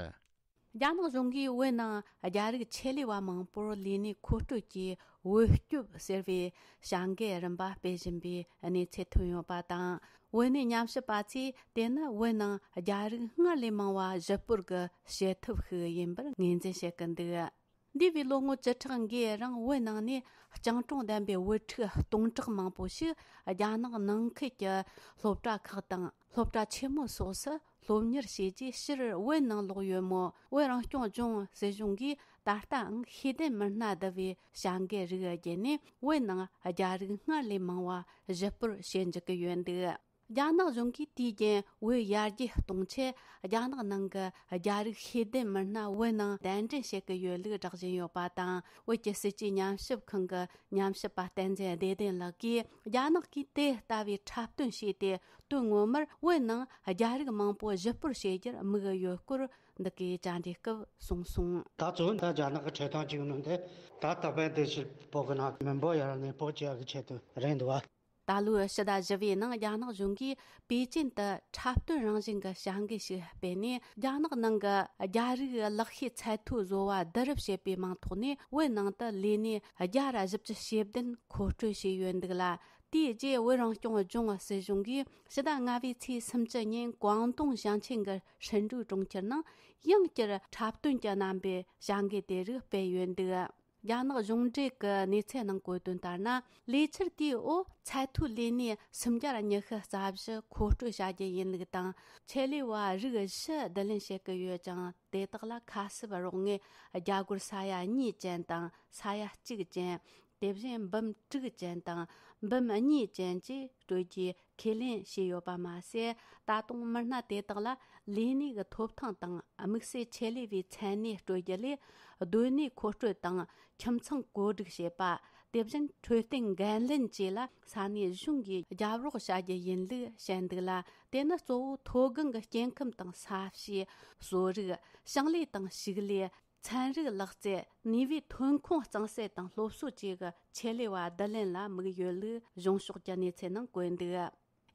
རྒྱ་ནག་གཞུང་གིས་བོད་ནང་རྒྱ་རིགས་ཆེད་ལས་པ་མང་པོར་ལས་གནས་མཁོ་སྤྲོད་ཀྱིས་བོད་སྐྱོབ་ཟེར་བའི་བྱ་འགུལ་རིམ་པ་སྤེལ་བཞིན་པའི་གནས་ཚུལ་ཐོན་ཡོད་པ་དང་། བོད་ནས་ཉམས་ཞིབ་པ་ཚོས་དེ་ནི་བོད་ནང་རྒྱ་རིགས་སྔར་ལས་མང་བ་གཞིས་སྤོར་གྱི་བྱེད་ཐབས་ཤིག་ཡིན་པར་ངོས་འཛིན་བྱེད་ཀྱི་འདུག། འདས་པའི་ལོ་ངོ་བཅུ་ཕྲག་འགའི་རིང་བོད་ནང་ནས་སྤྱང་གྲུང་ལྡན་པའི་བུ་ཕྲུག་སྟོང་ཕྲག་མང་པོ་ཞིག་རྒྱ་ནག་ནང་ཁུལ་གྱི་སློབ་གྲྭ་ཁག་དང་སློབ་གྲྭ་ཆེན་མོ་སོགས་སུ་སློབ་གཉེར་བྱས་རྗེས་ཕྱིར་བོད་ནང་ལོག་ཡོད་མོད། བོད་རང་སྐྱོང་ལྗོངས་སྲིད་གཞུང་གིས་ད་ལྟའང་ཤེས་ལྡན་མི་སྣ་བསྡུ་བའི་བྱ་འགུལ་རིགས་བརྒྱུད་ནས་བོད་ནང་རྒྱ་རིགས་སྔར་ལས་མང་བ་གཞིས་སྤོར་བྱེད་འཇུག་གི་ཡོད་འདུག་རྒྱ་ནག་གཞུང་གིས་དུས་རྒྱུན་བོད་ཡར་རྒྱས་གཏོང་ཆེད་རྒྱ་ནག་ནང་གི་རྒྱ་རིགས་ཤེས་ལྡན་མི་སྣ་བོད་ནང་གདན་འདྲེན་བྱེད་ཀྱི་ཡོད་ལུགས་བསྒྲགས་བཞིན་ཡོད་པ་དང་། བོད་ཀྱི་སྲིད་ཇུས་ཉམས་ཞིབ་ཁང་གི་ཉམས་ཞིབ་པ་བསྟན་འཛིན་བདེ་ལྡན་ལགས་ཀྱིས། རྒྱ་ནག་གིས་དེ་ལྟ་བུའི་འཁྲབ་སྟོན་བྱས་ཏེ། དོན་ངོ་མར་བོད་ནང་རྒྱ་རིགས་མང་པོ་གཞིས་སྤོར་བྱེད་རྒྱུར་དམིགས་ཡོད་སྐོར་འདི་གའི་བཅར་འདྲིའི་སྐབས་གསུངས་སོང་། ད་གཙོ་བོ་ད་རྒྱ་ནག་གི་ཁྲིམས་ཐང་གཅིག་ནང་དེ་ད་ད་བན་དེ་ཕྱིར་བོད་ཀྱི་ནང་མི་འབོར་ཡར་ནས་བོད་ཀྱི་ཡག་གི་ཆེད་དུ་རེད་འདུག་བ། ད་ལོའི་ཕྱི་ཟླ་བཞི་པའི་ནང་རྒྱ་ནག་གཞུང་གིས་པེ་ཅིན་དུ་འཁྲབ་སྟོན་རང་བཞིན་གྱི་བྱ་འགུལ་ཞིག་སྤེལ་ནས། རྒྱ་ནག་ནང་གི་རྒྱ་རིགས་ལག་ཤེས་ཚད་མཐོའི་བཟོ་བ་བསྡུ་རུབ་བྱེད་པའི་མིང་ཐོག་ནས་བོད་ནང་དུ་ལས་གནས་བརྒྱ་ར་བཞི་བཅུ་ཞེ་བདུན་མཁོ་སྤྲོད་བྱས་ཡོད་འདུག་ལ། དེའི་རྗེས་བོད་རང་སྐྱོང་ལྗོངས་སྲིད་གཞུང་གིས་ཕྱི་ཟླ་ལྔ་པའི་ཚེས་སུམ་ཅུ་ཉིན་ཀོང་ཏུང་ཞིང་ཆེན་གྱི་ཧྲིན་ཀྲུའུ་གྲོང་ཁྱེར་ནང་ཡང་བསྐྱར་འཁྲབ་སྟོན་གྱི་རྣམ་པའི་བྱ་འགུལ་དེ་རིགས་སྤེལ་ཡོད་འདུག་རྒྱ་ནག་གཞུང་འབྲེལ་གྱི་གནས་ཚུལ་ནང་བཀོད་དོན་ལྟར་ན། ལས་འཆར་དེའི་འོག་ཚད་མཐོའི་ལས་གནས་སུམ་བརྒྱ་ཉི་ཤུ་རྩ་བཞི་མཁོ་སྤྲོད་བྱ་རྒྱུ་ཡིན་ལུགས་དང་། ཆེད་ལས་པ་རིགས་བཞི་བསྡུ་ལེན་བྱེད་ཀྱི་ཡོད་ཅིང་། དེ་དག་ལ་ཁ་གསབ་རོགས་དངུལ་རྒྱ་སྒོར་ས་ཡ་གཉིས་ཅན་དང་ས་ཡ་གཅིག་ཅན། དེ་བཞིན་འབུམ་དྲུག་ཅན་དང་འབུམ་གཉིས་ཅན་བཅས་སྤྲོད་རྒྱུའི་ཁས་ལེན་བྱས་ཡོད་པ་མ་ཟད། ད་དུང་མི་སྣ་དེ་དག་ལ་ལས་གནས་ཀྱི་ཐོབ་ཐང་དང་དམིགས་བསལ་ཆེད་ལས་པའི་མཚན་གནས་སྤྲོད་རྒྱུ་ལས། སྡོད་གནས་མཁོ་སྤྲོད་དང་ཁྱིམ་ཚང་བཀོད་སྒྲིག་བྱེད་པ། དེ་བཞིན་འཕྲོད་བསྟེན་འགན་ལེན་བཅས་ལ་ས་གནས་གཞུང་གིས་རྒྱབ་རོགས་བྱ་རྒྱུ་ཡིན་ལུགས་བཤད་འདུག་ལ། དེ་ནི་གཙོ་བོ་མཐོ་སྒང་གི་སྐྱེ་ཁམས་དང་ས་གཤིས། གསོ་རིག། ཞིང་ལས་དང་ཕྱུགས་ལས། ཚན་རིག་ལག་རྩལ། ནུས་པའི་ཐོན་ཁུངས་གཙང་སེལ་དང་སློབ་གསོ་བཅས་ཀྱི་ཆེད་ལས་པ་བསྡུ་ལེན་ལ་དམིགས་ཡོད་ལུགས་གཞུང་ཕྱོགས་ཀྱི་གནས་ཚུལ་ནང་བཀོད་འདུག་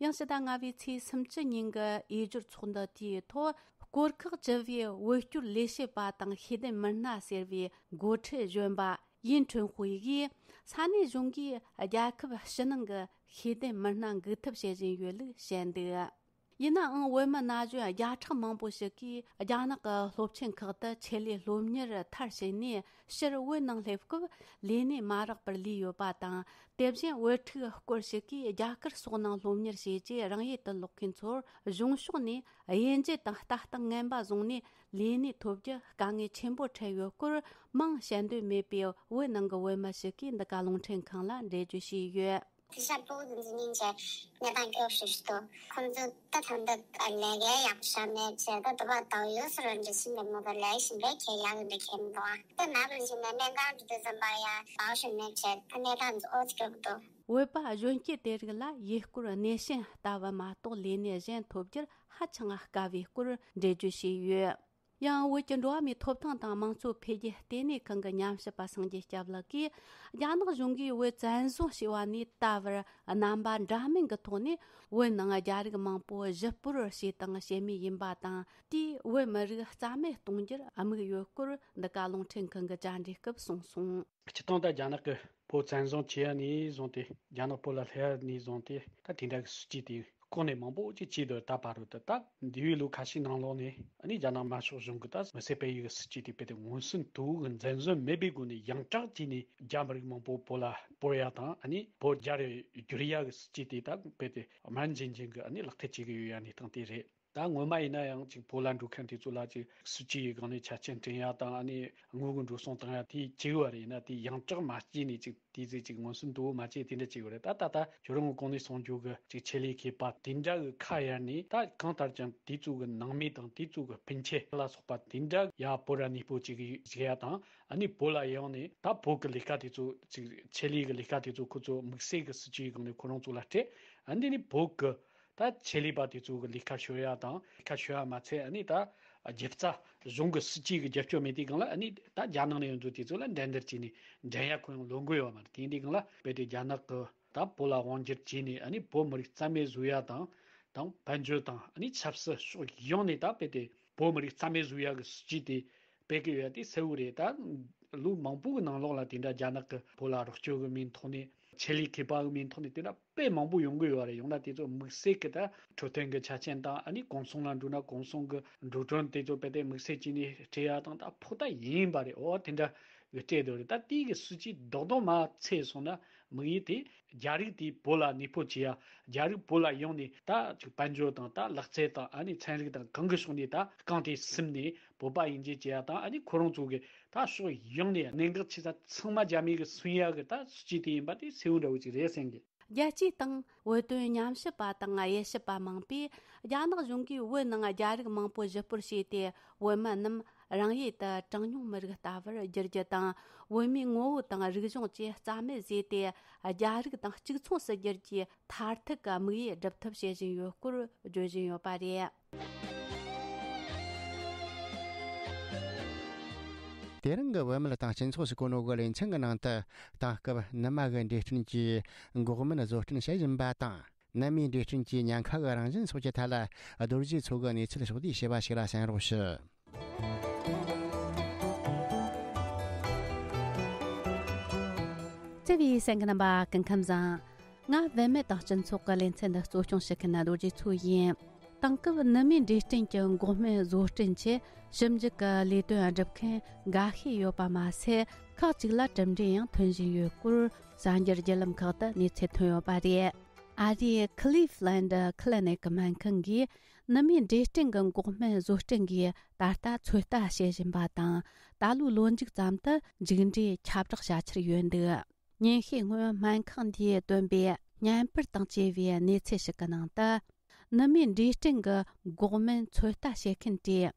ཡང་ཕྱི་ཟླ་ལྔ་པའི་ཚེས་སུམ་ཅུ་ཉིན་གྱི་འོས་སྦྱོར་ཚོགས་འདུ་དེའི་ཐོག་སྐོར་ཁག་བཅུ་པའི་བོད་སྐྱོར་ལས་བྱེད་པ་དང་ཤེས་ལྡན་མི་སྣ་ཟེར་བའི་འགོ་ཁྲིད་གཞོན་པ་ཡིན་ཁྲུན་ཧུའེ་ཡིས། ས་གནས་གཞུང་གིས་རྒྱལ་ཁབ་ཕྱི་ནང་གི་ཤེས་ལྡན་མི་སྣ་འགུག་ཐབས་བྱེད་བཞིན་ཡོད་ལུགས་བཤད་འདུག་ཡིན་ནའང་། བོད་མི་ན་གཞོན་བརྒྱ་ཕྲག་མང་པོ་ཞིག་གིས་རྒྱ་ནག་གི་སློབ་ཆེན་ཁག་ཏུ་ཆེད་ལས་སློབ་གཉེར་མཐར་ཕྱིན་ནས་ཕྱིར་བོད་ནང་སླེབས་སྐབས་ལས་གནས་མ་རག་པར་ལུས་ཡོད་པ་དང་། དེ་བཞིན་བོད་ཕྲུག་སྐོར་ཞིག་གིས་རྒྱ་གར་སོགས་ནང་སློབ་གཉེར་བྱས་རྗེས་རང་ཡུལ་དུ་ལོག་མཁན་ཚོར་གཞུང་ཕྱོགས་ནས་དབྱེ་འབྱེད་དང་ལྟ་སྟངས་ངན་པ་བཟུང་ནས་ལས་གནས་ཐོབ་རྒྱུ་དཀའ་ངལ་ཆེན་པོ་འཕྲད་ཡོད་སྐོར། མིང་བཤད་འདོད་མེད་པའི་བོད་ནང་གི་བོད་མི་ཞིག་གིས་འདི་ག་རླུང་འཕྲིན་ཁང་ལ་འགྲེལ་བརྗོད་བྱས་ཡོད། དེ་ཤ་པོ་དེ་འཛིན་ཉིན་བྱས་གནས་སྟངས་སྐྱོ་ཤོས་ཤིག་འདུག་ཁོང་ཚོ་ད་ཐང་འདི་ལས་ཀའི་ཡག་ཤ་མེད་བྱས། ད་དུ་བ་དང་ཡོད་སར་འདྲི་ཤིང་ལས་མོ་ག་ལས་ཤིང་བས་ཁྱེད་ཡག་འདི་ཁྱེད་མི་འདུག་ད་ན་བུ་བཞིན་ནས་གནས་སྟངས་འདི་དུ་ཙམ་པ་ཡ་བའོ་ཤིང་མེད་བྱས། ད་གནས་སྟངས་འདི་ཨོ་ཙི་སྐྱོ་གི་འདུག་བོད་པ་གཞོན་སྐྱེས་དེ་རིགས་ལ་ཡུལ་སྐོར་སྣེ་ཤན་ལྟ་བུ་མ་གཏོགས་ལས་གནས་གཞན་ཐོབ་རྒྱུར་ཧ་ཅང་དཀའ་བའི་སྐོར་འགྲེལ་བརྗོད་བྱས་ཡོད། ཡང་བོད་ཀྱི་འགྲོ་བ་མིའི་ཐོབ་ཐང་དང་དམངས་གཙོ་འཕེལ་རྒྱས་ལྟེ་གནས་ཁང་གི་ཉམས་ཞིབ་པ་སངས་རྒྱས་སྐྱབས་ལགས་ཀྱིས། རྒྱ་ནག་གཞུང་གིས་བོད་བཙན་བཟུང་བྱས་པ་ནས་ད་བར་རྣམ་པ་འདྲ་མིན་གྱི་ཐོག་ནས་བོད་ནང་རྒྱ་རིགས་མང་པོ་གཞིས་སྤོར་བྱས་དང་བྱེད་མུས་ཡིན་པ་དང་། དེས་བོད་མི་རིགས་རྩ་མེད་གཏོང་རྒྱུར་དམིགས་ཡོད་སྐོར་འདི་ག་རླུང་འཕྲིན་ཁང་གི་བཅར་འདྲིའི་སྐབས་གསུངས་སོང་། སྤྱིར་བཏང་ད་རྒྱ་ནག་གིས་བོད་བཙན་བཟུང་བྱས་ཡ་ནས་བཟུང་སྟེ། རྒྱ་ནག་བོད་ལ་སླེབས་ཡ་ནས་བཟུང་སྟེ། ད་དེ་འདྲ་གི་སྲིད་ཇུས་དེ་གོང་ནས་མང་པོ་ཅིག་བྱས་འདུག་ད་བར་དུ་ད་འདས་པའི་ལོ་ཁ་ཤས་ནང་ལོགས་ནས། ཨ་ནི་རྒྱ་ནག་དམར་ཤོག་གཞུང་གི་ད་མི་སེར་སྤེལ་ཡུལ་གྱི་སྲིད་ཇུས་དེ་རྦད་དེ་མངོན་སུམ་དུ་གི་འཛིན་བཟུང་མེད་པའི་སྒོ་ནས་ཡང་དྲག་བྱས་ནས་རྒྱ་མི་རིགས་མང་པོ་བོད་ལ་སྤོར་ཡ་དང་། ཨ་ནི་བོད་རྒྱ་རུ་བསྒྱུར་ཡ་གི་སྲིད་ཇུས་དེ་ད་རྦད་དེ་དམར་འཛིང་འཛིང་གི་ཨ་ནི་ལག་བསྟར་བྱེད་ཀྱི་ཡོད་ཡ་གནས་སྟངས་དེ་རེད། ད་སྔོན་མ་ཡིན་ན་ཡང་ཅིག་བོད་ལ་འགྲོ་མཁན་དེ་ཚོ་ལ་ཅིག་སྲིད་ཇུས་ཡི་སྒང་ནས་ཆ་རྐྱེན་སྤྲད་ཡ་དང་། ཨ་ནི་དངུལ་གྱི་འགྲོ་སོང་བཏང་ཡ་དེ་བྱས་ཡོད་རེད། ཡིན་ན་དེ་ཡང་དྲག་མ་བྱས་ནས་ཅིག་དེ་ཚོས་ཅིག་མངོན་སུམ་དུ་མ་བྱས། དེ་འདྲ་བྱས་ཡོད་རེད། ད་ད་ལྟ་ཁྱོད་རང་གི་གོང་ནས་གསུངས་རྒྱུ་གི་ཅིག་ཆེད་ལས་མཁས་པ་དེ་འདྲ་གི་ཁ་གཡར་ནས། ད་གང་ལྟར་ཀྱང་དེ་ཚོ་གི་ནང་མི་དང་དེ་ཚོ་གི་སྤུན་མཆེད་ལ་སོགས་པ་དེ་འདྲ་ཡ་བོད་ར་གནས་སྤོ་བྱེད་ཀྱི་བྱེད་ཡ་དང་། ཨ་ནི་བོད་ལ་ཡོང་ནས་ད་བོད་ཀྱི་ལས་ཀ་དེ་ཚོ་ཅིག་ཆེད་ལས་ཀྱི་ལས་ཀ་དེ་ཚོ་ཁོ་ཚོ་དམིགས་བསལ་གྱི་སྲིད་ཇུས་ཡི་སྒང་ནས་ཁོ་རང་ཚོ་ལ་སྤྲད། ཨ་འདི་ནི་བོད་ཀྱི་ད་ཆེད་ལས་པ་དེ་ཚོ་གི་ལས་ཀ་ཤོར་ཡ་དང་། ལས་ཀ་ཤོར་ཡ་མ་ཚད། ཨ་ནི་ད་རྒྱབ་རྩ་གཞུང་གི་སྲིད་ཇུས་ཀྱི་རྒྱབ་སྐྱོར་མེད་དུས་སྒང་ལ། ཨ་ནི་ད་རྒྱ་ནག་ནས་ཡོང་མཁན་དེ་ཚོ་ལ་འགྲན་བསྡུར་བྱས་ནས་འགྲན་ཡ་ཁོ་ཡང་ལོན་གྱི་ཡོད་མ་རེད། དེ་འདི་སྒང་ལ་རྦད་དེ་རྒྱ་ནག་གི་ད་བོད་ལ་དབང་སྒྱུར་བྱས་ནས། ཨ་ནི་བོད་མི་རིགས་རྩ་མེད་བཟོ་ཡ་དང་། དང་དཔལ་འབྱོར་དང་། ཨ་ནི་ཆབ་སྲིད་ཕྱོགས་ཡོངས་ནས་ད་རྦད་དེ་བོད་མི་རིགས་རྩ་མེད་བཟོ་ཡ་གི་སྲིད་ཇུས་དེ་སྤེལ་གྱི་ཡོད་ཡ་དེ་གསལ་བོ་རེད། ད་ལོ་མང་པོ་གི་ནང་ལོགས་ལ་དེ་འདྲ་རྒྱ་ནག་གིས་བོད་ལ་རོགས་སྐྱོར་གི་མིང་ཐོག་ནས་ ཆེད་ལས་མཁས་པ་གི་མིང་ཐོག་ནས་བལྟས་ན་དཔེ་མང་པོ་ཡོང་གི་ཡོད་རེད། ཡང་ན་དེ་ཚོ་དམིགས་བསལ་གྱི་ད་འཕྲོད་བསྟེན་གྱི་ཆ་རྐྱེན་དང་། ཨ་ནི་གུང་སེང་ལ་འགྲོ་ན་གུང་སེང་གི་འགྲོ་གྲོན་དེ་ཚོ་དཔེ་དེ་དམིགས་བསལ་བྱས་ནས་སྤྲད་ཡ་དང་། ད་ཕོགས་ད་ཡིན་པ་རེད། འོ་དེ་འདྲ་གི་སྤྲད་འདུག་རེད། ད་དེའི་གི་སྲིད་ཇུས་རྡོག་རྡོག་མ་ཚད་སོང་ན། དམིགས་ཡུལ་དེ་རྒྱ་རིགས་དེ་བོད་ལ་གནས་སྤོ་བྱེད་ཡ། རྒྱ་རིགས་བོད་ལ་ཡོང་ནས་ད་ཅིག་དཔལ་འབྱོར་དང་། ད་ལག་རྩལ་དང་། ཨ་ནི་ཚན་རིག་དང་། གང་གི་ཕྱོགས་ནས་ད་རྐང་དེ་སིམ་ནས་བོད་པ་ཡིན་གཅིག་བྱེད་ཡ་དང་། ཨ་ནི་ཁོ་རང་ཚོ་གི་ད་ཕྱོགས་ཡོངས་ནས་གནད་འགག་ཆེ་ས་ཚང་མ་རྒྱ་མི་གི་སུན་ཡ་གི་ད་སྲིད་ཇུས་དེ་ཡིན་པ་དེ་གསལ་བོ་འདྲ་བོ་ཅིག་རེད་བསམ་གི། རྒྱལ་སྤྱིའི་སྟེང་བོད་དོན་ཉམས་ཞིབ་པ་དང་དབྱེ་ཞིབ་པ་མང་པོས། རྒྱ་ནག་གཞུང་གིས་བོད་ནང་རྒྱ་རིགས་མང་པོ་གཞིས་སྤོར་བྱས་ཏེ། བོད་མི་རྣམས་རང་ཡུལ་དུ་གྲངས་ཉུང་མི་རིགས་ལྟ་བུར་བསྒྱུར་རྒྱུ་དང་། བོད་མིའི་ངོ་བོ་དང་རིག་གཞུང་བཅས་རྩ་མེད་བཟོས་ཏེ། རྒྱ་རིགས་དང་གཅིག་མཚུངས་སུ་འགྱུར་རྒྱུའི་མཐར་ཐུག་གི་དམིགས་ཡུལ་སྒྲུབ་ཐབས་བྱེད་བཞིན་ཡོད་སྐོར་བརྗོད་བཞིན་ཡོད་པ་རེད། དེ་རིང་གི་བུད་མེད་དང་སྤྱི་ཚོགས་སུ་གོ་ནོ་གི་ལེ་ཚན་གྱི་ནང་དུ། དེང་སྐབས་ནུ་མ་གི་འབྲས་སྐྲན་གྱི་འགོག་སྨན་བཟོ་སྐྲུན་བྱེད་བཞིན་པ་དང་། ནུ་མའི་འབྲས་སྐྲན་གྱི་ཉེན་ཁ་གི་རང་བཞིན་སོགས་ཀྱི་ཐད་ལ། རྡོ་རྗེ་མཚོ་གིས་གནས་ཚུལ་ཕྱོགས་བསྡུས་བྱས་པ་ཞིག་ལ་གསན་རོགས་ཞུ། བརྩེ་བའི་གསན་མཁན་རྣམ་པ། སྐུ་ཁམས་བཟང་། ང་བུད་མེད་དང་སྤྱི་ཚོགས་ཀྱི་ལེ་ཚན་འདི་གཙོ་སྐྱོང་བྱེད་མཁན་རྡོ་རྗེ་མཚོ་ཡིན། དེང་སྐབས་ནུ་མའི་འབྲས་སྐྲན་གྱི་འགོག་སྨན་བཟོ་སྐྲུན་ཆེད་ཞིབ་འཇུག་གི་ལས་དོན་སྒྲུབ་མཁན་འགའ་ཤས་ཡོད་པ་མ་ཟད། ཁག་ཅིག་ལ་གྲུབ་འབྲས་ཡང་ཐོན་བཞིན་ཡོད་སྐོར་གསར་འགྱུར་བརྒྱུད་ལམ་ཁག་ཏུ་གནས་ཚུལ་ཐོན་ཡོད་པ་རེད། ཨ་རིའི་Cleveland Clinic སྨན་ཁང་གིས་ནུ་མའི་འབྲས་སྐྲན་གྱི་འགོག་སྨན་བཟོ་སྐྲུན་གྱི་ད་ལྟ་ཚོད་ལྟ་བྱེད་བཞིན་པ་དང་། ད་ལོའི་ལོ་མཇུག་ཙམ་དུ་མཇུག་འབྲས་ཁྱབ་བསྒྲགས་བྱ་འཆར་ཡོད་འདུག་ཉིན་ཤས་སྔོན་སྨན་ཁང་འདིས་བཏོན་པའི་བརྙན་པར་དང་བཅས་པའི་གནས་ཚུལ་ཞིག་གི་ནང་དུ། ནུ་མའི་འབྲས་སྐྲན་གྱི་འགོག་སྨན་ཚོད་ལྟ་བྱེད་མཁན་དེ།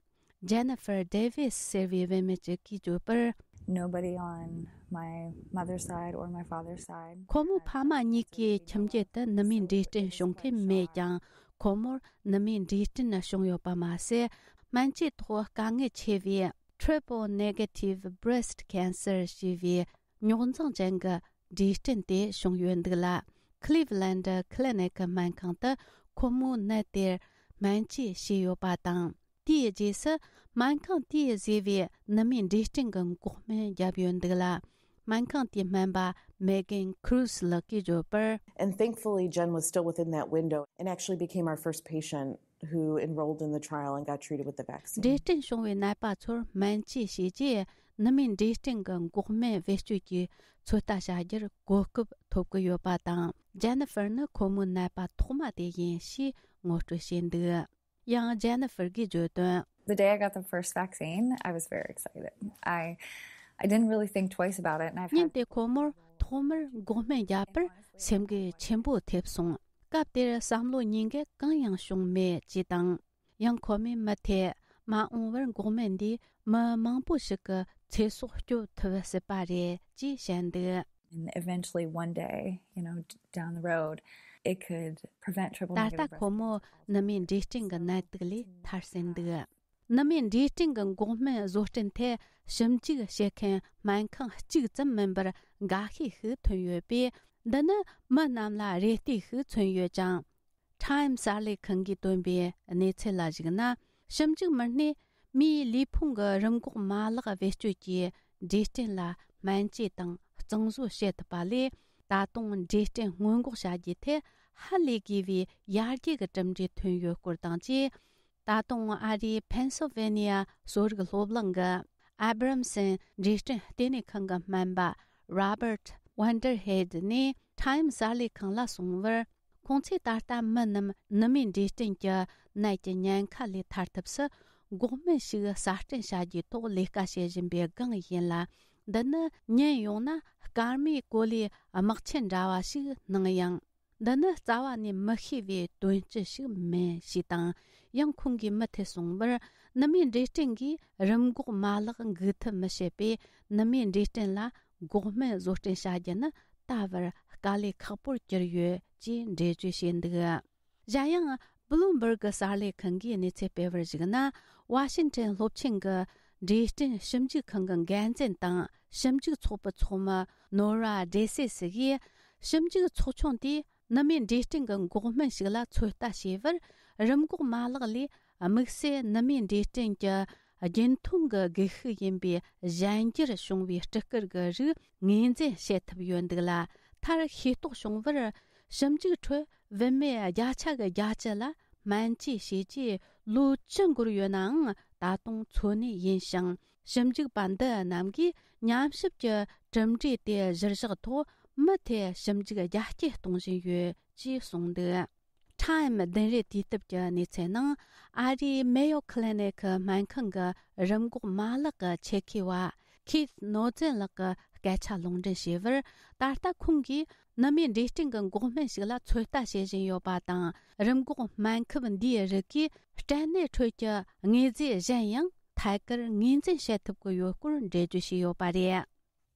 Jennifer Davis ཟེར་བའི་བུད་མེད་ཅིག་གིས་བརྗོད་པར། Nobody on my mother's side or my father's side. ཁོ་མོའི་ཕ་མ་གཉིས་ཀྱི་ཁྱིམ་རྒྱུད་དུ་ནུ་མའི་འབྲས་སྐྲན་བྱུང་མཁན་མེད་ཀྱང་། ཁོ་མོར་ནུ་མའི་འབྲས་སྐྲན་བྱུང་ཡོད་པ་མ་ཟད། སྨན་བཅོས་ཐོག་དཀའ་ངལ་ཆེ་བའི་Triple Negative Breast Cancer ཞེས་པའི་རྙོག་འཛིང་ཅན་གྱི་འབྲས་སྐྲན་དེ་བྱུང་ཡོད་འདུག་ལ། Cleveland Clinic སྨན་ཁང་དུ་ཁོ་མོའི་ནད་དེར་སྨན་བཅོས་བྱས་ཡོད་པ་དང་། དེའི་རྗེས་སུ་སྨན་ཁང་དེས་བཟོས་པའི་ནུ་མའི་འབྲས་སྐྲན་གྱི་འགོག་སྨན་བརྒྱབ་ཡོད་འདུག་ལ། སྨན་ཁང་དེའི་སྨན་པ་Megan Cruz ལགས་ཀྱིས་བརྗོད་པར། And thankfully, Jen was still within that window and actually became our first patient who enrolled in the trial and got treated with the vaccine. འབྲས་སྐྲན་བྱུང་བའི་ནད་པ་ཚོར་སྨན་བཅོས་བྱས་རྗེས། ནུ་མའི་འབྲས་སྐྲན་གྱི་འགོག་སྨན་བེད་སྤྱོད་ཀྱི་ཚོད་ལྟ་བྱ་རྒྱུར་གོ་སྐབས་ཐོབ་ཀྱི་ཡོད་པ་དང་། Jennifer ནི་ཁོ་མོའི་ནད་པ་ཐོག་མ་དེ་ཡིན་ཞེས་ངོ་སྤྲོད་བྱས་འདུག་ཡང་Jennifer གིས་བརྗོད་དོན། The day I got the first vaccine, I was very excited. I I didn't really think twice about it, and I've ཉིན་had དེ་ཁོ་མོར་ཐོག་མར་འགོག་སྨན་བརྒྱབ་པར་སེམས་འགུལ་ཆེན་པོ་ཐེབས་སོང་། སྐབས་དེར་བསམ་བློ་གཉིས་འགལ་གང་ཡང་བྱུང་མེད་ཅེས་དང་། ཡང་ཁོ་མོས་མུ་མཐུད་མ་འོངས་པར་འགོག་སྨན་འདིས་མི་མང་པོ་ཞིག་གི་ཚེ་སྲོག་སྐྱོབ་ཐུབ་སྲིད་པ་རེད་ཅེས་བཤད་འདུག And eventually, one day, you know, d- down the road, it could prevent triple ད་ལྟ་negative breast ཁོ་མོ་cancer. ནུ་མའི་འབྲས་སྐྲན་གྱི་ནད་དུག་ལས་ཐར་ཟིན་འདུག་ནུ་མའི་འབྲས་སྐྲན་གྱི་འགོག་སྨན་བཟོ་སྐྲུན་ཐད་ཞིབ་འཇུག་བྱེད་མཁན་སྨན་ཁང་གཅིག་ཙམ་མིན་པར་འགའ་ཤས་ཤིག་ཐོན་ཡོད་པས། འདི་ནི་མི་རྣམས་ལ་རེ་ལྟོས་ཤིག་མཚོན་ཡོད་ཅིང་། Time གསར་ལས་ཁང་གིས་བཏོན་པའི་གནས་ཚུལ་ལ་གཞིགས་ན། ཞིབ་འཇུག་མི་སྣས་མིའི་ལུས་ཕུང་གི་རིམས་འགོག་མ་ལག་བེད་སྤྱོད་ཀྱིས་འབྲས་སྐྲན་ལ་སྨན་བཅོས་དང་གཙང་བཟོ་བྱེད་ཐུབ་པ་ལས། ད་དུང་འབྲས་སྐྲན་སྔོན་འགོག་བྱ་རྒྱུའི་ཐད་ཧ་ལས་དགོས་པའི་ཡར་རྒྱས་ཀྱི་གྲུབ་འབྲས་ཐོན་ཡོད་སྐོར་དང་བཅས། ད་དུང་ཨ་རིའི་Pennsylvania གསོ་རིག་སློབ་གླིང་གི་Abramson འབྲས་སྐྲན་ལྟེ་གནས་ཁང་གི་སྨན་པ་Robert Vanderheid ནས་Time གསར་ལས་ཁང་ལ་གསུངས་པར། ཁོང་ཚོས་ད་ལྟ་མི་རྣམས་ནུ་མའི་འབྲས་སྐྲན་གྱི་ནད་ཀྱི་ཉེན་ཁ་ལས་ཐར་ཐབས་སུ་འགོག་སྨན་ཞིག་གསར་སྐྲུན་བྱ་རྒྱུའི་ཐོག་ལས་ཀ་བྱེད་བཞིན་པའི་སྒང་ཡིན་ལ། འདི་ནི་ཉན་ཡོང་ན་སྐར་མའི་གོ་ལའི་དམག་ཆེན་འདྲ་བ་ཞིག་སྣང་ཡང་། འདི་ནི་རྩ་བ་ནས་མི་ཤེས་པའི་དོན་སྤྱི་ཞིག་མིན་ཞེས་དང་། ཡང་ཁོང་གིས་མུ་མཐུད་གསུངས་པར། ནུ་མའི་འབྲས་སྐྲན་གྱིས་རིམས་འགོག་མ་ལག་འགུག་ཐབས་མི་བྱེད་པས། ནུ་མའི་འབྲས་སྐྲན་ལ་འགོག་སྨན་བཟོ་སྐྲུན་བྱ་རྒྱུ་ནི་ད་བར་དཀའ་ལས་ཁག་པོར་གྱུར་ཡོད་ཅེས་འགྲེལ་བརྗོད་བྱས་འདུག་གཞན་ཡང་། Bloomberg གསར་ལས་ཁང་གིས་གནས་ཚུལ་སྤེལ་བར་གཞིགས་ན། ཝ་ཤིང་ཊོན་སློབ་ཆེན་གྱི་འབྲས་སྐྲན་ཞིབ་འཇུག་ཁང་གི་འགན་འཛིན་དང་ཞིབ་འཇུག་ཚོགས་པའི་ཚོགས་མི་Nora Dresses ཡིས། ཞིབ་འཇུག་ཚོགས་ཆུང་དེས་ནུ་མའི་འབྲས་སྐྲན་གྱི་འགོག་སྨན་ཞིག་ལ་ཚོད་ལྟ་བྱས་པར། རིམས་འགོག་མ་ལག་ལས་དམིགས་བསལ་ནུ་མའི་འབྲས་སྐྲན་གྱི་རྒྱུན་མཐོང་གི་སྒུལ་ཤུགས་ཡིན་པའི་གཞན་འགྱུར་བྱུང་བའི་སྤྲི་དཀར་གྱི་རིགས་ངོས་འཛིན་བྱེད་ཐུབ་ཡོད་འདུག་ལ། མཐར་ཤེས་རྟོགས་བྱུང་བར། ཞིབ་འཇུག་ཁྲོད་བུད་མེད་བརྒྱ་ཆ་གི་བརྒྱད་ཅུ་ལ་སྨན་བཅོས་བྱས་རྗེས་ལོ་བཅུ་འགོར་ཡོད་ནའང་ད་དུང་འཚོ་གནས་ཡིན་ཞིང་། ཞིབ་འཇུག་པ་འདི་རྣམས་ཀྱིས་ཉམས་ཞིབ་ཀྱི་གྲུབ་འབྲས་དེ་གཞིར་བཞག་ཐོག་མུ་མཐུད་ཞིབ་འཇུག་རྒྱ་སྐྱེད་གཏོང་བཞིན་ཡོད་ཅེས་གསུངས་འདུག Time བདུན་རེ་དུས་དེབ་ཀྱི་གནས་ཚུལ་ནང་། ཨ་རིའི་Mayo Clinic སྨན་ཁང་གི་རིམས་འགོག་མ་ལག་གི་ཆེད་མཁས་པ་Keith Noesen ལགས་ཀྱི་སྐད་ཆ་ལུང་འདྲེན་བྱས་པར། ད་ལྟ་ཁོང་གིས་ནུ་མའི་འབྲས་སྐྲན་གྱི་འགོག་སྨན་ཞིག་ལ་ཚོད་ལྟ་བྱེད་བཞིན་ཡོད་པ་དང་། རིམས་འགོག་སྨན་ཁབ་འདིའི་རིགས་ཀྱིས་སྐྲན་ནད་ཁྲོད་ཀྱི་དངོས་རྫས་གཞན་ཡང་ཐད་ཀར་ངོས་འཛིན་བྱེད་ཐུབ་ཀྱི་ཡོད་སྐོར་འགྲེལ་བརྗོད་བྱས་ཡོད་པ་རེད།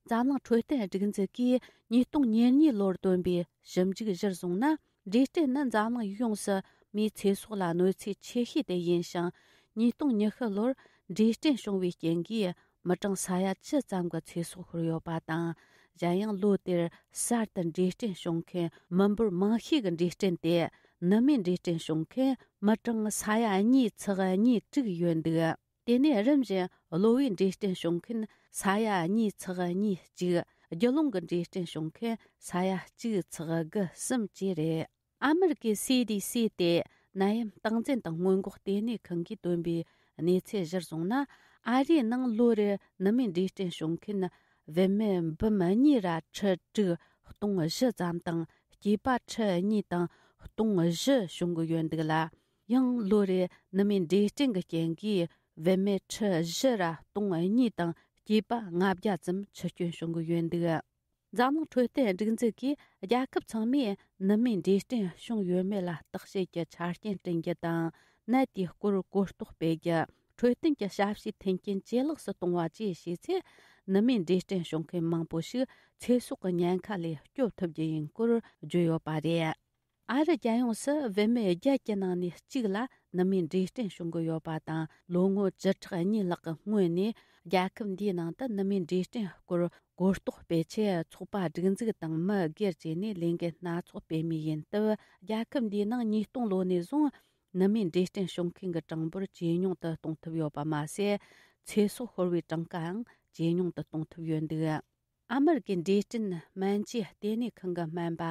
འཛམ་གླིང་འཕྲོད་བསྟེན་སྒྲིག་འཛུགས་ཀྱིས་ཉིས་སྟོང་ཉེར་གཉིས་ལོར་བཏོན་པའི་ཞིབ་འཇུག་གཞིར་བཟུང་ན། འབྲས་སྐྲན་ནི་འཛམ་གླིང་ཡོངས་སུ་མིའི་ཚེ་སྲོག་ལ་གནོད་འཚེ་ཆེ་ཤོས་དེ་ཡིན་ཞིང་། ཉིས་སྟོང་ཉི་ཤུ་ལོར་འབྲས་སྐྲན་བྱུང་བའི་རྐྱེན་གྱིས་མི་གྲངས་ས་ཡ་བཅུ་ཙམ་གྱི་ཚེ་སྲོག་ཤོར་ཡོད་པ་དང་། གཞན་ཡང་ལོ་དེར་གསར་དུ་འབྲས་སྐྲན་བྱུང་མཁན་མི་འབོར་མང་ཤོས་ཀྱི་འབྲས་སྐྲན་དེ་ནུ་མའི་འབྲས་སྐྲན་བྱུང་མཁན་མི་གྲངས་ས་ཡ་གཉིས་ཚེག་གཉིས་དྲུག་ཡོད་འདུག་དེ་ནས་རིམ་བཞིན་གློ་བའི་འབྲས་སྐྲན་བྱུང་མཁན་ས་ཡ་གཉིས་ཚེག་གཉིས་གཅིག་རྒྱུ་ཀླུང་གི་འབྲས་སྐྲན་བྱུང་མཁན་ས་ཡ་གཅིག་ཚེག་དགུ་གསུམ་བཅས་རེད། ཨ་མེ་རི་ཀའི་སི་ཌི་སི་སྟེ་ནད་ཡམས་སྟངས་འཛིན་དང་སྔོན་འགོག་ལྟེ་གནས་ཁང་གིས་བཏོན་པའི་གནས་ཚུལ་གཞིར་བཟུང་ན། ཨ་རིའི་ནང་ལོ་རེར་ནུ་མའི་འབྲས་སྐྲན་བྱུང་མཁན་བུད་མེད་འབུམ་གཉིས་ར་ཁྲི་དྲུག་སྟོང་བཞི་ཙམ་དང་། སྐྱེས་པ་ཁྲི་གཉིས་དང་སྟོང་བཞི་བྱུང་གི་ཡོད་འདུག་ལ། ཡང་ལོ་རེར་ནུ་མའི་འབྲས་སྐྲན་གྱི་རྐྱེན་གྱིས་བུད་མེད་ཁྲི་བཞི་ར་སྟོང་གཉིས་དང་སྐྱེས་པ་ལྔ་བརྒྱ་ཙམ་འཆི་སྐྱོན་བྱུང་གི་ཡོད་འདུག་འཛམ་གླིང་འཕྲོད་བསྟེན་སྒྲིག་འཛུགས་ཀྱིས་རྒྱལ་ཁབ་ཚང་མས་ནུ་མའི་འབྲས་སྐྲན་བྱུང་ཡོད་མེད་ལ་བརྟག་དཔྱད་ཀྱི་ཆ་རྐྱེན་བསྐྲུན་རྒྱུ་དང་། ནད་དེའི་སྐོར་གོ་རྟོགས་སྤེལ་རྒྱུ། འཕྲོད་བསྟེན་གྱི་ཞབས་ཞུའི་མཐུན་རྐྱེན་ཇེ་ལེགས་སུ་གཏོང་བ་བཅས་བྱས་ཚེ། ནུ་མའི་འབྲས་སྐྲན་བྱུང་མཁན་མང་པོ་ཞིག་ཚེ་སྲོག་གི་ཉེན་ཁ་ལས་སྐྱོབ་ཐུབ་རྒྱུ་ཡིན་སྐོར་བརྗོད་ཡོད་པ་རེད། ཨ་རི་རྒྱལ་ཡོངས་སུ་བུད་མེད་བརྒྱད་ཀྱི་ནང་ནས་གཅིག་ལ་ནུ་མའི་འབྲས་སྐྲན་བྱུང་གི་ཡོད་པ་དང་། ལོ་ངོ་བཅུ་ཕྲག་གཉིས་ལྷག་གི་སྔོན་ནས་རྒྱལ་ཁབ་འདིའི་ནང་དུ་ནུ་མའི་འབྲས་སྐྲན་སྐོར་གོ་རྟོགས་སྤེལ་ཆེད། ཚོགས་པ་སྒྲིག་འཛུགས་དང་མི་སྒེར་བཅས་ནས་ལས་འགུལ་སྣ་ཚོགས་སྤེལ་མུས་ཡིན་སྟབས། རྒྱལ་ཁབ་འདིའི་ནང་ཉིས་སྟོང་ལོ་ནས་བཟུང་ནུ་མའི་འབྲས་སྐྲན་བྱུང་མཁན་གྱི་གྲངས་འབོར་ཇེ་ཉུང་དུ་གཏོང་ཐུབ་ཡོད་པ་མ་ཟད། ཚེ་སྲོག་ཤོར་བའི་གྲངས་ཀའང་ཇེ་ཉུང་དུ་གཏོང་ཐུབ་ཡོད་འདུག་ཨ་མེ་རི་ཀའི་འབྲས་སྐྲན་སྨན་བཅོས་ལྟེ་གནས་ཁང་གི་སྨན་པ་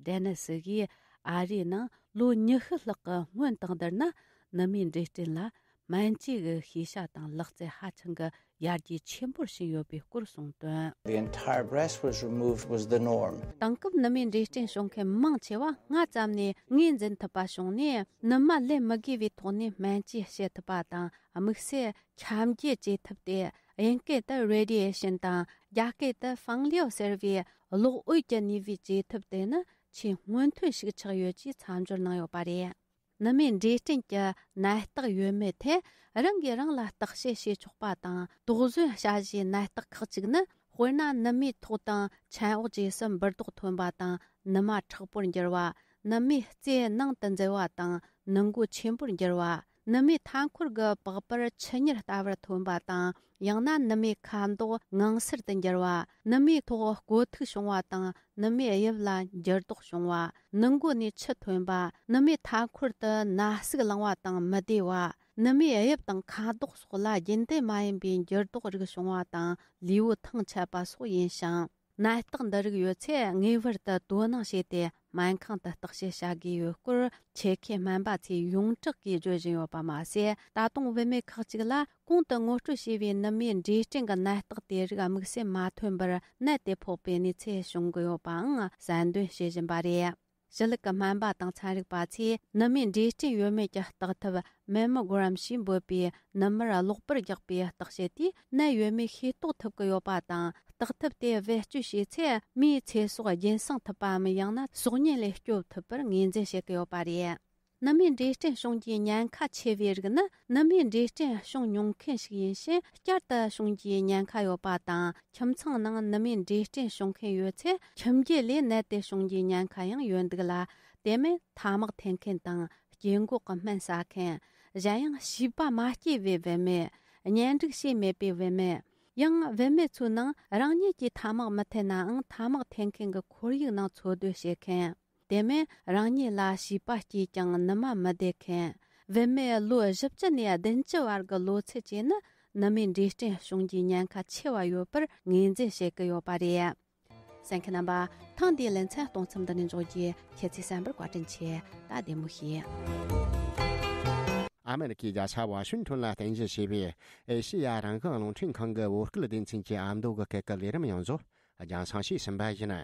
ཌེ་ནི་སི་གིས། ཨ་རིའི་ནང་ལོ་ཉི་ཤུ་ལྷག་གི་སྔོན་དང་བསྡུར་ན། ནུ་མའི་འབྲས་སྐྲན་ལ་སྨན་བཅོས་ཀྱི་ཤེས་བྱ་དང་ལག་རྩལ་ཧ་ཅང་གི་ཡར་རྒྱས་ཆེན་པོར་ཕྱིན་ཡོད་པའི་སྐོར་གསུངས་དོན། The entire breast was removed was the norm. དེང་སྐབས་ནུ་མའི་འབྲས་སྐྲན་བྱུང་མཁན་མང་ཆེ་བ་སྔ་ཙམ་ནས་ངོས་འཛིན་ཐུབ་པ་བྱུང་ནས། ནུ་མ་ལེན་མི་དགོས་པའི་ཐོག་ནས་སྨན་བཅོས་བྱེད་ཐུབ་པ་དང་། དམིགས་བསལ་ཁྱབ་འགྱེད་བྱེད་ཐབས་ཏེ། དབྱིན་སྐད་དུ་radiation དང་། རྒྱ་སྐད་དུ་ཕང་ལིའོ་ཟེར་བའི་གློག་འོད་ཀྱི་ནུས་པའི་བཅོས་ཐབས་དེ་ནི་ཆེས་སྔོན་ཐོན་ཞིག་ཆགས་ཡོད་ཅེས་མཚམས་སྦྱོར་གནང་ཡོད་པ་རེད། ནུ་མའི་འབྲས་སྐྲན་གྱི་ནད་རྟགས་ཡོད་མེད་ཐད་རང་གིས་རང་ལ་བརྟག་དཔྱད་བྱེད་ཆོག་པ་དང་། དོགས་ཟོན་བྱ་གཞིའི་ནད་རྟགས་ཁག་ཅིག་ནི། དཔེར་ན། ནུ་མའི་ཐོག་དང་མཆན་འོག་བཅས་སུ་འབུར་རྡོག་ཐོན་པ་དང་། ནུ་མ་མཁྲེགས་པོར་འགྱུར་བ། ནུ་མའི་རྩེ་ནང་དུ་འཛུལ་བ་དང་། ནུ་མགོ་ཆེན་པོར་འགྱུར་བ། ནུ་མའི་མཐའ་འཁོར་གྱི་པགས་པར་ཆུ་གཉེར་ལྟ་བུར་ཐོན་པ་དང་། ཡང་ན་ནུ་མའི་ཁ་མདོག་ངང་སེར་དུ་འགྱུར་བ། ནུ་མའི་ཐོག་བསྐོ་ཐིག་བྱུང་བ་དང་། ནུ་མའི་དབྱིབས་ལ་འགྱུར་ལྡོག་བྱུང་བ། ནུ་མགོ་ནས་ཆུ་ཐོན་པ། ནུ་མའི་མཐའ་འཁོར་དུ་ན་ཟུག་ལངས་པ་དང་མི་བདེ་བ། ནུ་མའི་དབྱིབས་དང་ཁ་མདོག་སོགས་ལ་རྒྱུན་ལྡན་མ་ཡིན་པའི་འགྱུར་ལྡོག་རིགས་བྱུང་བ་དང་། ལུས་པོ་ཐང་ཆད་པ་སོགས་ཡིན་ཞིང་། ནད་རྟགས་འདི་རིགས་ཡོད་ཚེ་ངེས་པར་དུ་དོ་སྣང་བྱས་ཏེ་སྨན་ཁང་དུ་བརྟག་དཔྱད་བྱ་དགོས་ཡོད་སྐོར། ཆེད་མཁས་སྨན་པ་ཚོས་ཡོངས་གྲགས་ཀྱིས་བརྗོད་བཞིན་ཡོད་པ་མ་ཟད། ད་དུང་བུད་མེད་ཁག་ཅིག་ལ་གོང་དུ་ངོ་སྤྲོད་བྱས་པའི་ནུ་མའི་འབྲས་སྐྲན་གྱི་ནད་རྟགས་དེ་རིགས་དམིགས་བསལ་མ་ཐོན་པར་ནད་དེ་ཕོག་པའི་གནས་ཚུལ་བྱུང་གི་ཡོད་པའང་གསལ་འདོན་བྱེད་བཞིན་པ་རེད། ཞི་ལུགས་ཀྱི་སྨན་པ་དང་ཚན་རིག་པ་ཚོས་ནུ་མའི་འབྲས་སྐྲན་ཡོད་མེད་ཀྱི་བརྟག་ཐབས་Mammogram ཞེས་འབོད་པའི་ནུ་མར་གློག་པར་རྒྱག་པའི་བརྟག་དཔྱད་དེས་ནད་ཡོད་མེད་ཤེས་རྟོགས་ཐུབ་ཀྱི་ཡོད་པ་དང་། བརྟག་ཐབས་དེ་བེད་སྤྱོད་བྱས་ཚེ་མིའི་ཚེ་སྲོག་རྒྱུན་སྲུང་ཐུབ་པའམ། ཡང་ན་སྲོག་ཉེན་ལས་སྐྱོབ་ཐུབ་པར་ངོས་འཛིན་བྱེད་ཀྱི་ཡོད་པ་རེད། ནུ་མའི་འབྲས་སྐྲན་བྱུང་རྒྱུའི་ཉེན་ཁ་ཆེ་བའི་རིགས་ནི། ནུ་མའི་འབྲས་སྐྲན་བྱུང་མྱོང་མཁན་ཞིག་ཡིན་ཕྱིན་བསྐྱར་དུ་བྱུང་རྒྱུའི་ཉེན་ཁ་ཡོད་པ་དང་། ཁྱིམ་ཚང་ནང་ནུ་མའི་འབྲས་སྐྲན་བྱུང་མཁན་ཡོད་ཚེ། ཁྱིམ་རྒྱུད་ལས་ནད་དེ་བྱུང་རྒྱུའི་ཉེན་ཁ་ཡང་ཡོད་འདུག་ལ། དེ་མིན་ཐ་མག་འཐེན་མཁན་དང་། སྐྱེ་འགོག་གི་སྨན་ཟ་མཁན། གཞན་ཡང་བྱིས་པ་མ་སྐྱེས་པའི་བུད་མེད། གཉེན་སྒྲིག་བྱས་མེད་པའི་བུད་མེད། ཡང་བུད་མེད་ཚོའི་ནང་རང་ཉིད་ཀྱིས་ཐ་མག་མི་འཐེན་ནའང་ཐ་མག་འཐེན་མཁན་གྱི་ཁོར་ཡུག་ནང་འཚོ་སྡོད་བྱེད་མཁན། དེ་མིན་རང་ཉིད་ལ་བྱིས་པ་སྐྱེས་ཀྱང་ནུ་མ་མི་བདེ་མཁན། བུད་མེད་ལོ་བཞི་བཅུ་ནས་བདུན་ཅུ་བར་གྱི་ལོ་ཚད་བཅས་ནི་ནུ་མའི་འབྲས་སྐྲན་བྱུང་རྒྱུའི་ཉེན་ཁ་ཆེ་བ་ཡོད་པར་ངོས་འཛིན་བྱེད་ཀྱི་ཡོད་པ་རེད། གསན་མཁན་རྣམ་པ། ཐེངས་འདིའི་ལེ་ཚན་གཏོང་མཚམས་འདི་ནས་འཇོག་རྒྱུ། ཁྱེད་ཚོས་གསན་པར་བཀའ་དྲིན་ཆེ། ད་བདེ་མོ་བྱོས། ཨ་མེ་རི་ཁའི་རྒྱལ་ས་ཝ་ཤིང་ཊོན་ལ་རྟེན་གཞི་བྱས་པའི་ཨེ་ཤེ་ཡ་རང་དབང་རླུང་འཕྲིན་ཁང་གི་བོད་སྐད་སྡེ་ཚན་གྱི་ཨ་མདོ་གི་སྐད་ཀྱི་ལས་རིམ་ཡོངས་རྫོགས་རྒྱང་སྲིང་ཞུས་ཟིན་པ་ཡིན།